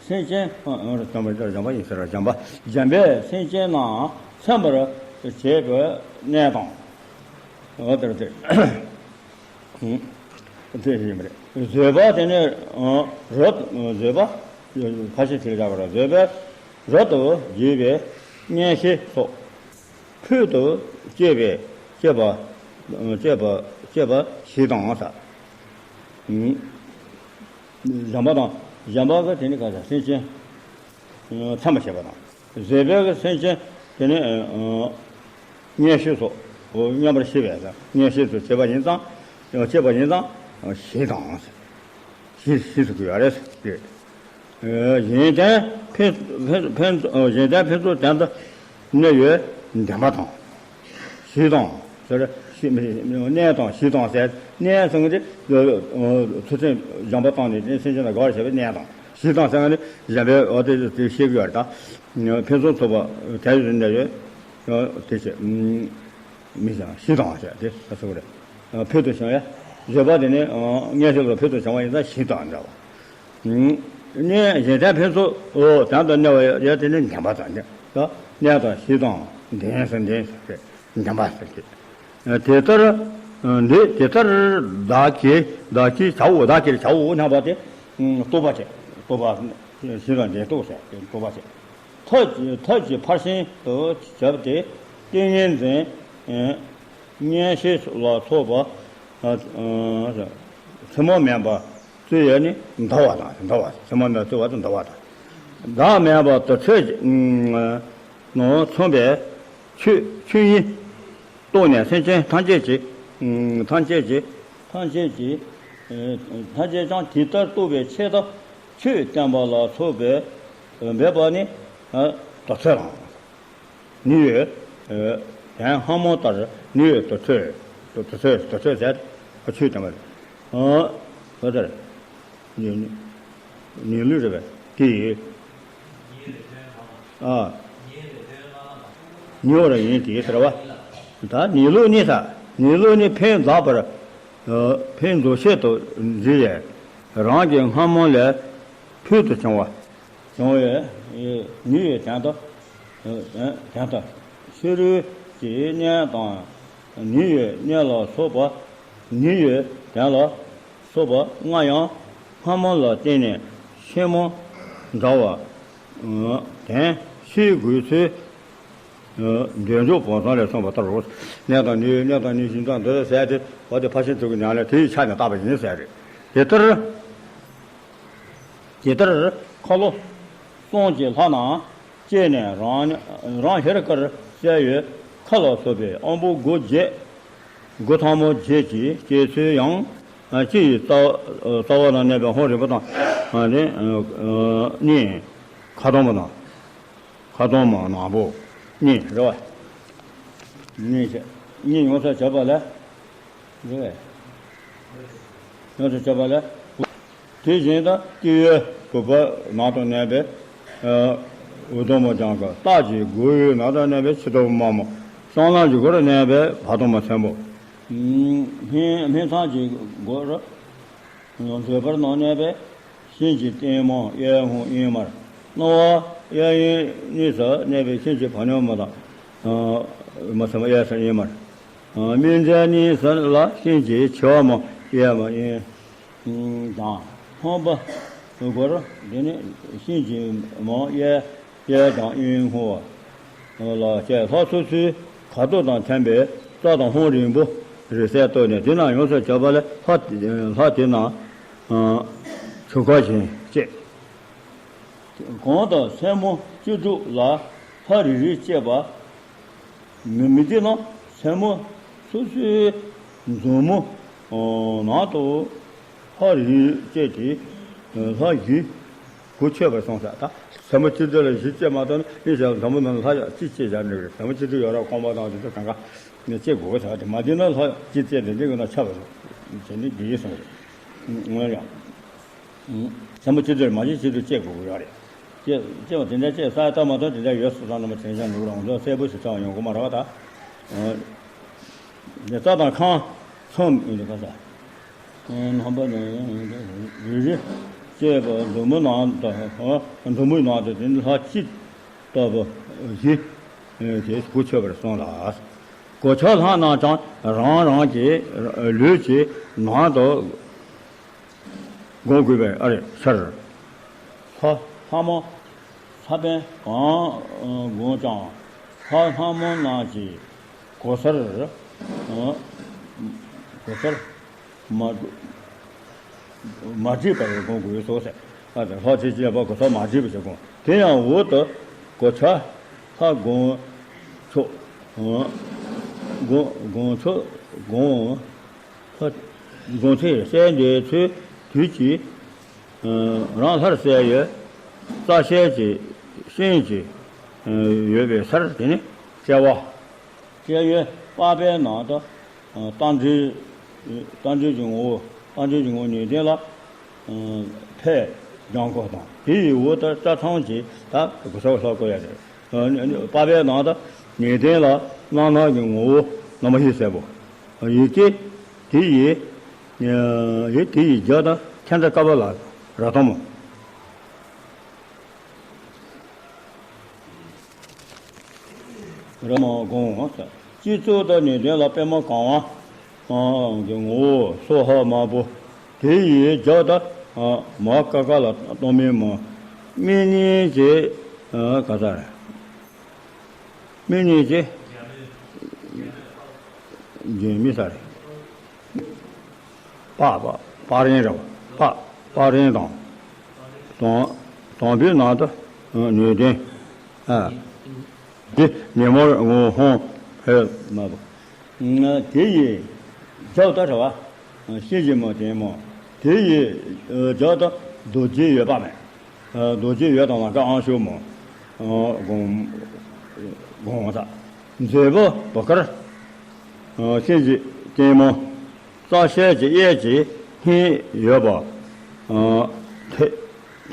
སེམས་ཅན། ཨ། ཨ། བྱམས་པ་བྱམས་པ་ཡིན་ཟེར་བ། བྱམས་པ། གཞན་པའི་སེམས་ཅན་རྣམས་ཚིམ་པར་བྱེད་པའི་གནས་དང་། འོ་དེར་དེ། དེ་ཡིན་པ་རེད། བཟོད་པ་དེ་ནི། ཨ། རབ། བཟོད་པ། ཕར་ཕྱིན་དྲུག་ལ་བྱ་བ་རེད། བཟོད་པ་རབ་ཏུ་བརྗོད་པའི་གཉེན་བཤེས་སོགས། ཕུལ་དུ་བཅས་པའི་བཅས་པ། བཅས་པ། བཅས་པ་བཞི་དང་ཟེར། ཨུམ། བྱམས་པ་དང་། བྱམས་པ་གི་དེ་ནི་ག་ས་སེམས་ཅན། ཨུམ། ཚིམ་པར་བྱེད་པ་དང་། བཟོད་པའི་གི་སེམས་ཅན་དེ་ནི། ཨུམ། གཉེན་བཤེས་སོགས། མཉམ་པར་བཤེས་པས་ཟེར། གཉེན་བཤེས་སུ་བྱེད་པ་ཡིན་ཙང་། བྱེད་པ་ཡིན་ཙང་། བཞི་དང་ཟེར། བཞི། བཞི་ཟེར་གི་ཡོད་རེད་ཟེར། གཞན་དོན་ཕན། ཕན། ཕན། གཞན་དོན་ཕན་ཚུན་དོན་དུ་གནས་པའི་བདེན་པ་དང་། བཞི་དང་ཟེར། གནས་དང་བཞི་དང་ཟེར། གནས་ཟེར་མཁན་དེ་ཚུལ་ཁྲིམས་སྦྱངས་པ་བཏང་ནས་དེ་སེམས་ཅན་ལ་དགའ་བར་བྱེད་པའི་གནས་དང་། བཞི་དང་ཟེར་མཁན་དེ་གཞན་པའི། འོ། དེ་དེ་བཤད་ཀྱི་ཡོད་རེད་ད། ཕན་ཚུན་ཚོགས་པ་དེ་ཡོད་ནས་ཡོད། དེ་བྱས། མི་བྱང་བཞི་དང་ཟེར་དེ་ལ་སོགས་རེད། ཕུལ་དུ་བྱུང་བས། བཟོད་པ་དེ་ནི། ཨ། གཉེན་བཤེས་ལ་ཕུལ་དུ་བྱུང་བ་ཡིན་ཙང་བཞི་དང་འདྲ་བ། གནས། གཞན་དོན་ཕན་ཚུན། འོ། དོན་དུ་གནས་པ་ཡོད་དེ་ནི་བདེན་པ་དང་། གནས་དང་བཞི་དང་ལྡན་ཟེར། ལྡན་ཟེར་ཏེ་བདེན་པ་ཟེར་ཏེ། དེ་ལྟར། འདི་དེ་ལྟར་བདག་གིས། བདག་གིས་བྱའོ། བདག་གིས་བྱའོ་སྙམ་པ་དེ། རྟོགས་པ་བྱེད། རྟོགས་པ། བཞི་དང་ལྡན་རྟོགས་ཟེར་ཏེ་རྟོགས་པ་བྱེད། ཐབས་ཀྱི། ཐབས་ཀྱི་ཕར་ཕྱིན་དུ་བྱ་བ་སྟེ། ཏིང་ངེ་འཛིན། གཉེན་བཤེས་ལ་སོགས་པ། ཨ། ཨ། ཐུན་མོང་མིན་པ་རྩོལ་བས་ནི་འདོར་བ་དང་། འདོར་བ། ཐུན་མོང་མིན་པ་རྩོལ་བ་དང་འདོར་བ་དང་། བདག་མེད་པ་དུར་ཁྲོད་ཀྱི། ཨ། ནང་མཚུངས་པའི་ཆོས། ཆོས་ཉིད་རྟོགས་ནས་སེམས་ཅན་ཐམས་ཅད་ཀྱི། ཨ། ཐམས་ཅད་ཀྱི། ཐམས་ཅད་ཀྱི། ཨ། ཐམས་ཅད་ཀྱང་དེ་ལྟར་རྟོགས་པའི་ཆེད་དུ་ཆོས་བསྟན་པ་ལ་སོགས་པའི་འབད་པ་ནི། ཨ། དུར་ཁྲོད་ལ། ནི་ཡོད། ཨ། དོན་སྔ་མ་ལྟར་ནི་ཡོད་དུར་ཁྲོད། དུར་ཁྲོད། དུར་ཁྲོད་ཟེར་ཆོས་དམ་པ་རེད། ཨ། ག་ཟེར། ནི། ནི་ལུགས་རེད་པས། དེ། ཨ། ནི་འོ་ར་ཡིན་དེ་ཟེར་བ། ད་ནི་ལུགས་ནི་ཟེར། ནི་ལུགས་ནི་ཕན་འདོགས་པར། ཨ། ཕན་འདོགས་ཆེད་དུ་འཛིན་པས། རང་གི་སྔ་མོ་ལས་ཕུལ་དུ་བྱུང་བ། བྱུང་བས་ནི་ཡོད་དོན་དུ། དོན་དུ་ཕྱི་རོལ་གྱི་གནས་དང་ནི་ཡོད་གནས་ལ་སོགས་པ། ནི་ཡོད་དོན་ལ་སོགས་པ་ལྔ་ཡང་སྔ་མ་ལ་བརྟེན་ནས་ཆེན་མོ་འདྲ་བ། དོན་ཤེས་དགོས་ཚུལ། འདོད་འཇོ་བོ་ཚང་ལས་གསུངས་པ་ལྟར་རོ། གནས་དང་ནི་ཡོད། གནས་དང་ནི་བཞིན་དུ་འདོད་ཟེར་ཏེ། འོ་དེ་ཕར་ཕྱིན་དྲུག་གི་ནང་ལས་དེ་ཡི་ཆ་ནས་བཏགས་པ་ཡིན་ཟེར་རེད། དེ་ལྟར། དེ་ལྟར་ཁ་ལོ་གསུམ་གྱི་ལྷ་རྣམས་བསྐྱེད་ནས་རང་རང་ཧེ་རུ་ཀར་གསལ་བའི་མཁའ་ལ་སོགས་པའི་དབང་པོ་དགུ་བརྒྱད། དགུ་ཐལ་མོ་བརྒྱད་ཀྱི་སྐྱེད་ཚུལ་ཡང་། ཨ། སྤྱི་ཡི་རྩ་བ། རྩ་བ་ལ་གནས་པའི་ཧཱུྃ་རིང་པོ་དང་། ཨ། ནི། ཨ། གཉིས། ཁ་སྟོང་པ་དང་། ཁ་སྟོང་མ་ནག་པོ་གཉིས་རེད་པ། གཉིས་བྱས། གཉིས་ཡོངས་སུ་གྱུར་པ་ལས། རེད་པས། ཡོངས་སུ་གྱུར་པ་ལས། དེ་བཞིན་དུ་སྐྱེ་བོའི་བུ་པ་ནག་དང་ལྡན་པའི། ཨ། འུ་དུམ་མོ་ལྗང་གུ། སྟག་གི་མགོ་བོའི་ནག་དང་ལྡན་པའི་ཁྱི་ལྟོ་མ་མོ། སྲང་ལམ་གྱི་མགོར་གནས་པའི་བ་དུམ་མ་ཚན་པོ། སྨན་སྨན་ཚང་གི་མགོར། མཛོད་བར་ན་གནས་པའི་ཤིང་གི་ལྟད་མོ་གཡས་ཧཱུྃ་གཡོན་མར། སྣང་བ་གཡས་གཡོན་གཉིས་སུ་གནས་པའི་ཤིང་གི་བ་ཉོ་མ་དང་། མ་ཚང་མ་གཡས་སུ་གཡོན་མར། སྨིན་མཛད་གཉིས་སུ་ལ་ཤིང་གི་མཆེ་བ་མོ་གཡས་མ་གཡོན། དང་། ཧཱུྃ་པོ་སྒོར་འདི་ནི་ཤིང་གི་མོ་གཡས། གཡས་དང་གཡོན་ཧཱུྃ་པོ་ལ་བཅས། ལྷ་སོ་སོའི་ཁ་དོག་དང་མཐུན་པའི་རྩ་དང་ཧཱུྃ་རིང་པོ་རིང་བསྲེལ་བཏོད་ནས། དེ་རྣམས་ཡོངས་སུ་གྱུར་པ་ལས་ལྷ། ལྷ་དེ་རྣམས་ཆུ་ཁ་བཞིན་སྐྱེས། གོང་དུ་སེན་མོ་བཅུ་དྲུག་ལ་ལྷ་རེ་རེ་སྐྱེས་པ། མི་མི་དེ་རྣམས་སེན་མོ་སོ་སོའི་མཛུབ་མོ་ནང་དུ་ལྷ་རེ་སྐྱེས་ཏེ། ལྷ་བཞི་གོ་ཆོད་པར་གསུངས་ས། ད་སེན་མོ་བཅུ་དྲུག་ལ་བཞི་སྐྱེས་མ་གཏོགས་ནི། ཡིན་ཞེས་མཛུབ་མོ་ནང་ལ་ལྷ་གཅིག་སྐྱེས་བཞག་ནི་རེད། སེན་མོ་བཅུ་དྲུག་ཡོད་ར་རྐང་པ་དང་དེ་ཚོ་གང་ག་ནས་སྐྱེ་དགོས་ས་དེ་མ། དེ་ན་ལྷ་གཅིག་སྐྱེས་ཏེ་འདི་གི་ན་ཆ་བ་རེད། དེ་ནི་དེ་ཡིན་གསུངས་རེད། ང་ཡང་། ཚན་པ་སྤྱི་འདིར་མ་གཞི་སྤྱི་འདིར་སྐྱེ་དགོས་ཀྱི་ཡོད་རེད། སྐྱེ་སྐྱེ་བ་དེ་འདྲ་སྐྱེ་ས་ལྟ་མ་ཐུབ་དེ་འདྲ་ཡོད་སུ་ཚང་ནམ་དྲན་བཞག་འདུག་རང་ཚོ་གསལ་པོ་ཞིག་ཚང་ཡོང་གི་མ་རེད་པ་ད། འདི་རྩྭ་དང་ཁང་ཚོམ་ཡིན་དུ་ཁ་ས། རྣམ་པ་ནི་རེ་རེ་བཅས་པ་མཛུབ་མོ་ནང་དུ་མཛུབ་མོའི་ནང་དུ་དེ་ནི་ལྷ་ཅི་ལྟ་བུ་བཞི་དེ་གུ་ཆོད་པར་གསུངས་ལ། གོ་ཆ་ལྷག་རྣམས་ཀྱང་རང་རང་གི་ལུས་ཀྱི་ནང་དུ་བསྒོམ་དགོས་པའི་ཨ་རེ་ཕྱིར། ལྷ་ལྷ་མོ་ས་པཎ་གང་བསྒོམས་ཀྱང་ལྷ་ལྷ་མོ་རྣམས་ཀྱི་གོ་སར་གོ་སར་མ་མ་བསྒྲིགས་པར་བསྒོམ་དགོས་སོ་ཟེར། ཨ་དེ་ལྷག་ཆད་ཅེས་པ་གོ་སར་མ་བསྒྲིགས་པ་ཞིག་བསྒོམ། དེ་ཡང་འོག་ཏུ་གོ་ཆ་ལྷ་བསྒོམ་ཚོགས་བསྒོམ་བསྒོམ་ཚོགས་བསྒོམ། ལྷ་བསྒོམ་ཚེ་གསལ་འདེབས་ཚུལ་དུས་ཀྱི་རང་ལྷར་གསལ་བའི་རྩ་ཤེས་ཀྱི་ཤེས་ཀྱི་ཡོད་པའི་སར་དེ་ནི་དཔྲལ་བ། དཔྲལ་བའི་པགས་པའི་ནང་དུ་རྟ་མགྲིན་རྟ་མགྲིན་གྱི་ངོ་བོ་རྟ་མགྲིན་གྱི་ངོ་བོ་ནུས་ལྡན་ལ་ཕས་ལྗང་ཁུ་དང་དེ་ཡི་འོག་ཏུ་རྩ་ཚང་གི་ད་གོ་ས་ལྷག་དགོས་ཡ་རེད། པགས་པའི་ནང་དུ་ནུས་ལྡན་ལ་རྣམ་སྣང་གི་ངོ་བོ་ལམ་ཤེས་གསལ་པོ། ཡི་གེ་དེ་ཡི་ཡི་དེ་ཡི་རྒྱབ་དང་ཁྱད་མཚར་དཀར་པོ་ལ་ར་དང་མོ། ར་མོ་དགོངས་ཟེར། སྤྱི་གཙུག་ཏུ་ནུས་ལྡན་ལ་པདྨ་གང་བ་གི་ངོ་བོ་སྭཱ་ཧཱ་དམར་པོ། དེ་ཡི་རྒྱབ་དང་མ་ཀ་ཀ་ལ་སྟོང་མིན་མོ། མིག་གཉིས་ཀྱི་ག་ས་རེད། མིག་གཉིས་ཀྱི་རྒྱན་མི་ས་རེད། པགས་པགས་པགས་རིང་རེད་པ། པགས་པགས་རིང་དང་། དང་དང་པོའི་ནང་དུ་ནུས་ལྡན། ཨ། འདི་ཉིན་མོར་ངོ་ཧོང་ཕེབས་མ་བུ། དེ་ཡི་རྒྱབ་ཏུ་རེད་བ། གཤིན་རྗེ་མོ་དེ་མོ། དེ་ཡི་རྒྱབ་ཏུ་རྡོ་རྗེ་འོད་དཔག་མེད། རྡོ་རྗེ་འོད་དང་ལ་ཀ་ཨང་ཤོ་མོ། དགོངས་དགོངས་དག་མཛོད་པོ་བུ་དཀར། གཤིན་རྗེ་ལྟད་མོ། རྩ་ཤེས་ཀྱི་གཡས་ཀྱི་སྙིང་ཡོད་པ། ཐེ་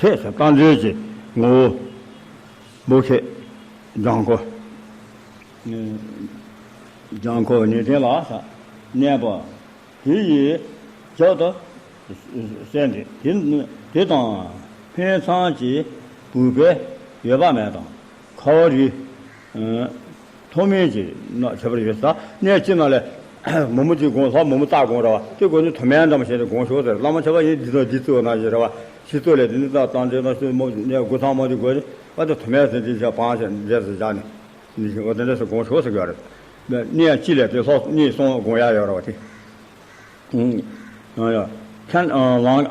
ཐེ་ས་རྟ་མགྲིན་གྱི་ངོ་བོ། འབུ་ཁེ་ལྗང་ཁུ། ལྗང་ཁུ་ནུས་ལྡན་ལ་ས་གནས་པ། དེ་ཡི་རྒྱབ་ཏུ་གསལ་འདེབས་དེ་དེ་དང་ཕན་ཚང་གི་བུ་གའི་འོད་དཔག་མེད་དང་ཁ་བ་རི། མཐོ་དམན་གྱི་ན་ཁྱད་པར་ཡོད་ས་གནས་ཅི་ན་ལས། མོ་མོ་གཅིག་དགོངས་ལྷག་མོ་མོ་རྩ་དགོངས་ར་བ་དེ་དགོས་ནི་མཐོ་དམན་འདྲ་མ་བྱས་ཏེ་དགོངས་ཤོག་ཟེར། བླ་མ་ཁྱབ་པ་ཡིན་འདི་ཚོ་འདི་གཙོ་ན་ཞེས་ར་བ་ཤི་གཙོ་ལས་དེ་ནི་རྩ་བཏང་འདྲེ་ན་ཤི་མོ་ནས་དགུ་ཚང་མ་འདི་དགོས་ནི་བ་དེ་མཐོ་དམན་ཟེར་འདི་བྱ་བང་ཞེས་འདྲེ་ཟེར་བཞག་ནི་འདི་བཞིན་འོ་དེ་འདྲ་སུ་དགོངས་ཤོག་ཟེར་གི་རེད། གནས་ཅི་ལས་དེ་ལྷག་གཉིས་གསུམ་དགོངས་ཡ་ཡོད་ར་བ་དེ། ཁན་ལང་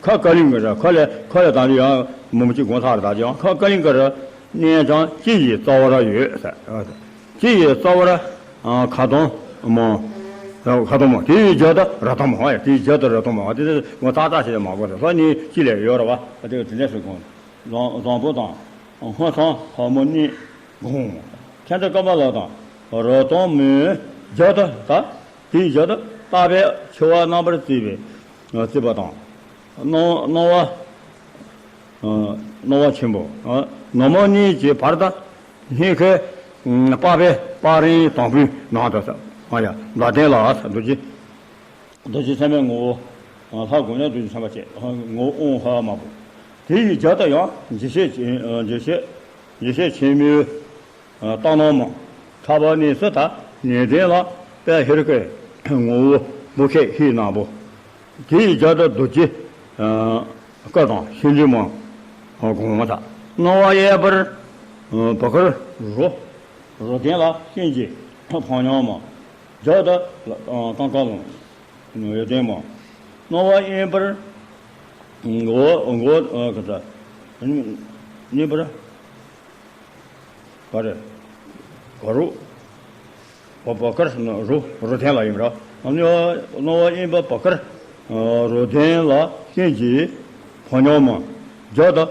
ཁ་ཀ་ལིང་ག་ར་ཁ་ལས་ཁ་ལས་དང་ཡང་མུ་མུ་ཅིག་དགོངས་ཚར་ད་ཅི་ཡང་ཁ་ཀ་ལིང་ག་ར་གནས་ཀྱང་ཅི་ཡི་རྩ་བར་ཡོད་ཟེར། ཅི་ཡི་རྩ་བར་ཁ་དོང་མོ། ཁ་དོང་མོ་དེ་ཡི་རྒྱབ་ཏུ་ར་དོང་མོ་ཧོ་ཡ་དེ་ཡི་རྒྱབ་ཏུ་ར་དོང་མོ་ཧོ་དེ་དེ་ངོ་ཐག་ཐག་ཞེས་མ་དགོས་ཟེར་ལྷག་གཉིས་ཅི་ལས་ཡོད་ར་བ་དེ་དེ་འདྲ་ཞིག་དགོངས། བཟང་བཟང་པོ་དང་། ཧོ་སང་ཧ་མོ་གཉིས་དགོངས། ཁྱད་མཚར་དཀར་པོ་ལ་དང་། ར་དོང་མོའི་རྒྱབ་ཏུ་ད། དེའི་རྒྱབ་ཏུ་ལྟ་བའི་འཆི་བ་རྣམ་པར་བརྩིས་པའི་བརྩིས་པ་དང་། སྣང་སྣང་བ་སྣང་བ་ཆེན་པོ། ནག་མོ་གཉིས་ཀྱི་བར་དུ་སྙིང་ཁའི་པགས་པའི་པགས་རིང་དང་པོའི་ནང་དུ་ས། ཡ་ལ་ལྡན་ལ་ས་རྡོ་རྗེ། རྡོ་རྗེ་སེམས་དཔའི་ངོ་བོ། ལྷ་དགོངས་ནས་རྡོ་རྗེ་སེམས་དཔའ་བཅས་ངོ་བོ་ཨོཾ་ཧ་མ་བུ། དེ་ཡི་རྒྱབ་ཏུ་ཡང་འཇིགས་བྱེད་འཇིགས་བྱེད་འཇིགས་བྱེད་ཆེན་མོའི་རྟ་ནག་མོ། ཕྲག་པ་གཉིས་སུ་ད་ནུས་ལྡན་ལ་དཔལ་ཧེ་རུ་ཀའི་ངོ་བོ་འབུ་ཁའི་ཧི་ནག་པོ། དེ་ཡི་རྒྱབ་ཏུ་རྡོ་རྗེ་སྐུ་དང་ཤིང་འབྲས་མོ་དགོངས་པ་དག་སྣང་བ་གཡས་པར་བུ་དཀར་རོ་རོ་ལྡན་ལ་གཤིན་རྗེ་ཕོ་ཉ་མོ། རྒྱབ་ཏུ་ཀང་ཀ་ལོང་། འོད་ལྡན་མ། སྣང་བ་གཡོན་པར། འོ་འོ་ག་ས། གཡོན་པར། ག་རེ། ག་རུ། བ་བ་དཀར་རུ་རུ་ལྡན་ལ་ཡིན་པ། སྣང་བ་གཡོན་པ་བ་དཀར། རུ་ལྡན་ལ་གཤིན་རྗེའི་ཕོ་ཉ་མ། རྒྱབ་ཏུ།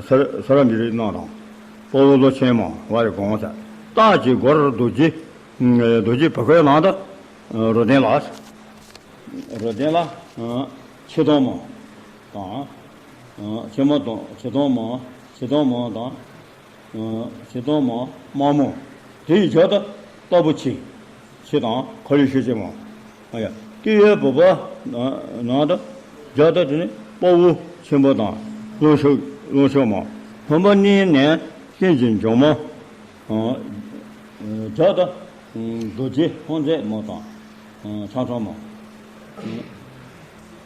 ས་ར་མི་རིགས་རྣམས་དང་། དཔའ་བོ་ལོ་ཆེན་མ་བ་རེ་དགོངས་ས། སྟག་གི་མགོར་རྡོ་རྗེ། རྡོ་རྗེ་བུ་གའི་ནང་དུ། རུ་ལྡན་ལ། རུ་ལྡན་ལ། ཆེ་མཐོང་མ། དང་། ཆེ་མོ་དང་ཆེ་མཐོང་མ། ཆེ་མཐོང་མ་དང་། ཆེ་མཐོང་མ་དམར་མོ། དེ་ཡི་རྒྱབ་ཏུ་སྟག་བུ་ཆེ། ཕྱི་དང་ཁ་ལུས་ཤེས་བྱེད་མ། ཨ་ཡ། སྟེང་ཡོད་བུམ་པ་ནང་དུ་བརྒྱ་དང་དེ་ནི་དཔའ་བོ་ཆེན་པོ་དང་རླུང་ཤུགས་རླུང་ཤུགས་མ། ལྷུན་པོ་གཉིས་ནས་སྟེང་གི་འཇོམས་མ། བརྒྱ་དང་རྡོ་རྗེ་ཕོ་མཛེས་མ་དང་ཆང་ཆང་མ།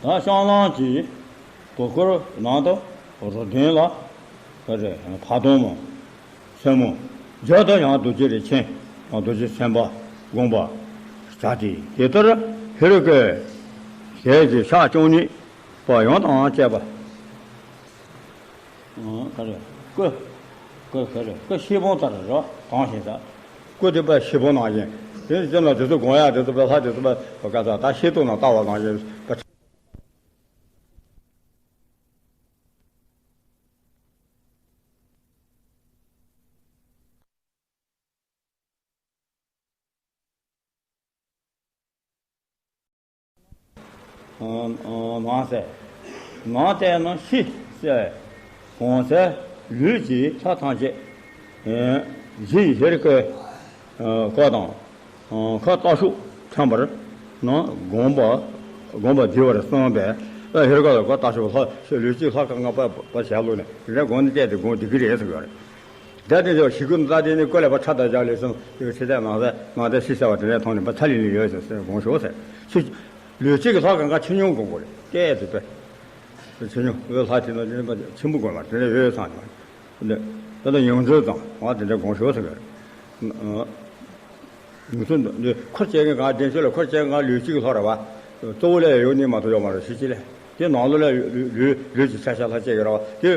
ད་བཤང་ལམ་གྱི་སྒོ་སྐོར་ནང་དུ་རོ་ལྡན་ལ་ག་རེ་ཕ་དོང་མ། སེན་མོ། བརྒྱ་དང་ཡང་རྡོ་རྗེ་རིན་ཆེན་ཡང་རྡོ་རྗེ་སེམས་དཔའ་དགོངས་པ་བྱ་སྟེ། དེ་ལྟར་ཧེ་རུ་ཀའི་ཞལ་གྱི་ཕྱག་བཅུ་གཉིས་པ་ཡང་དང་བཅས་པ། ཨང་། ག་རེ། སྐུ། སྐུ་ག་རེ། སྐུ་ཤེལ་བུམ་ལྟར་རོ་དང་ཞིང་ས། སྐུ་དེ་པ་ཤེལ་བུམ་ནང་བཞིན། དེ་ནི་དེ་ལ་དེ་ཚོ་དགོངས་ཡག་དེ་ཚོ་པ་ལྷ་དེ་ཚོ་པ་བ་ག་ས་ད་ཤེལ་ཏོག་ནང་ལྟ་བ་ནང་བཞིན་པ། ནང་གསལ། ནང་གསལ་ན་ཤི་གསལ། གོང་གསལ་ལུས་ཀྱི་ལྷ་ཐམས་ཅད། གཞི་ཡི་ཧེ་རུ་ཀའི་བཀའ་དང་། ཁ་ལྟ་ཞོག་ཕྲེང་བར་ན་དགོངས་པ་དགོངས་པ་བསྡུས་པར་གསུངས་པས། ཨ་ཧེ་རུ་ཀ་ལ་ཁ་ལྟ་ཞོག་ལྷ་ལུས་ཀྱི་ལྷ་ཁ་ལྔ་པ་པ་ཞལ་ལུ་ནས་རེ་དགོངས་ནས་བལྟས་ཏེ་དགོངས་འདི་གི་རེད་ཟེར་གི་ཡོད་རེད། ད་དེ་ཚོ་ཞིག་ཀུན་ད་དེ་ནི་ཀོ་ལེ་པ་ཁྲ་དང་བཞག་ལས་སོང་། དེ་ཚེ་ཚད་ནང་ཚད་ནང་ཚད་ཤི་ཟེར་བ་དེ་འདྲའི་ཐོག་ནས་པ་ཚ་ལི་ལི་ཡོད་ཟེར་ཟེར་དགོངས་ཤོག་ཟེར། ཆུ། ལུས་གཅིག་གི་ལྷ་གང་ག་ཆུ་སྙོམས་དགོངས་དགོས་རེད་བལྟས་ཏེ་པས། ཆུ་སྙོམས་འོད་ལྷ་དེ་ནང་དེ་ནི་པ་ཆེན་པོ་དགོངས་པ་དེ་འདྲ་ཡོད་ཚང་ནས། ད་ལྟ་ཡོངས་འཛིན་དང་བ་དེ་འདྲ་དགོངས་ཤོག་ཟེར་གི་རེད། ཡོངས་འཛིན་འདི་འཁོར་བཅས་ཀྱི་གང་བདེན་ཤོས་ལ་འཁོར་བཅས་ཀྱི་གང་ལུས་གཅིག་གི་ལྷ་རེད་བ། གཙོ་བོ་ལས་ཡོད་ནི་མ་གཏོགས་ཡོད་མ་རེད་ཤི་ཅི་ལས། དེ་ནང་ལོགས་ལ་ལུས་ལུས་ཀྱི་ཆ་ཤས་ལྷ་བཅས་ཀྱི་རེད་བ་དེ།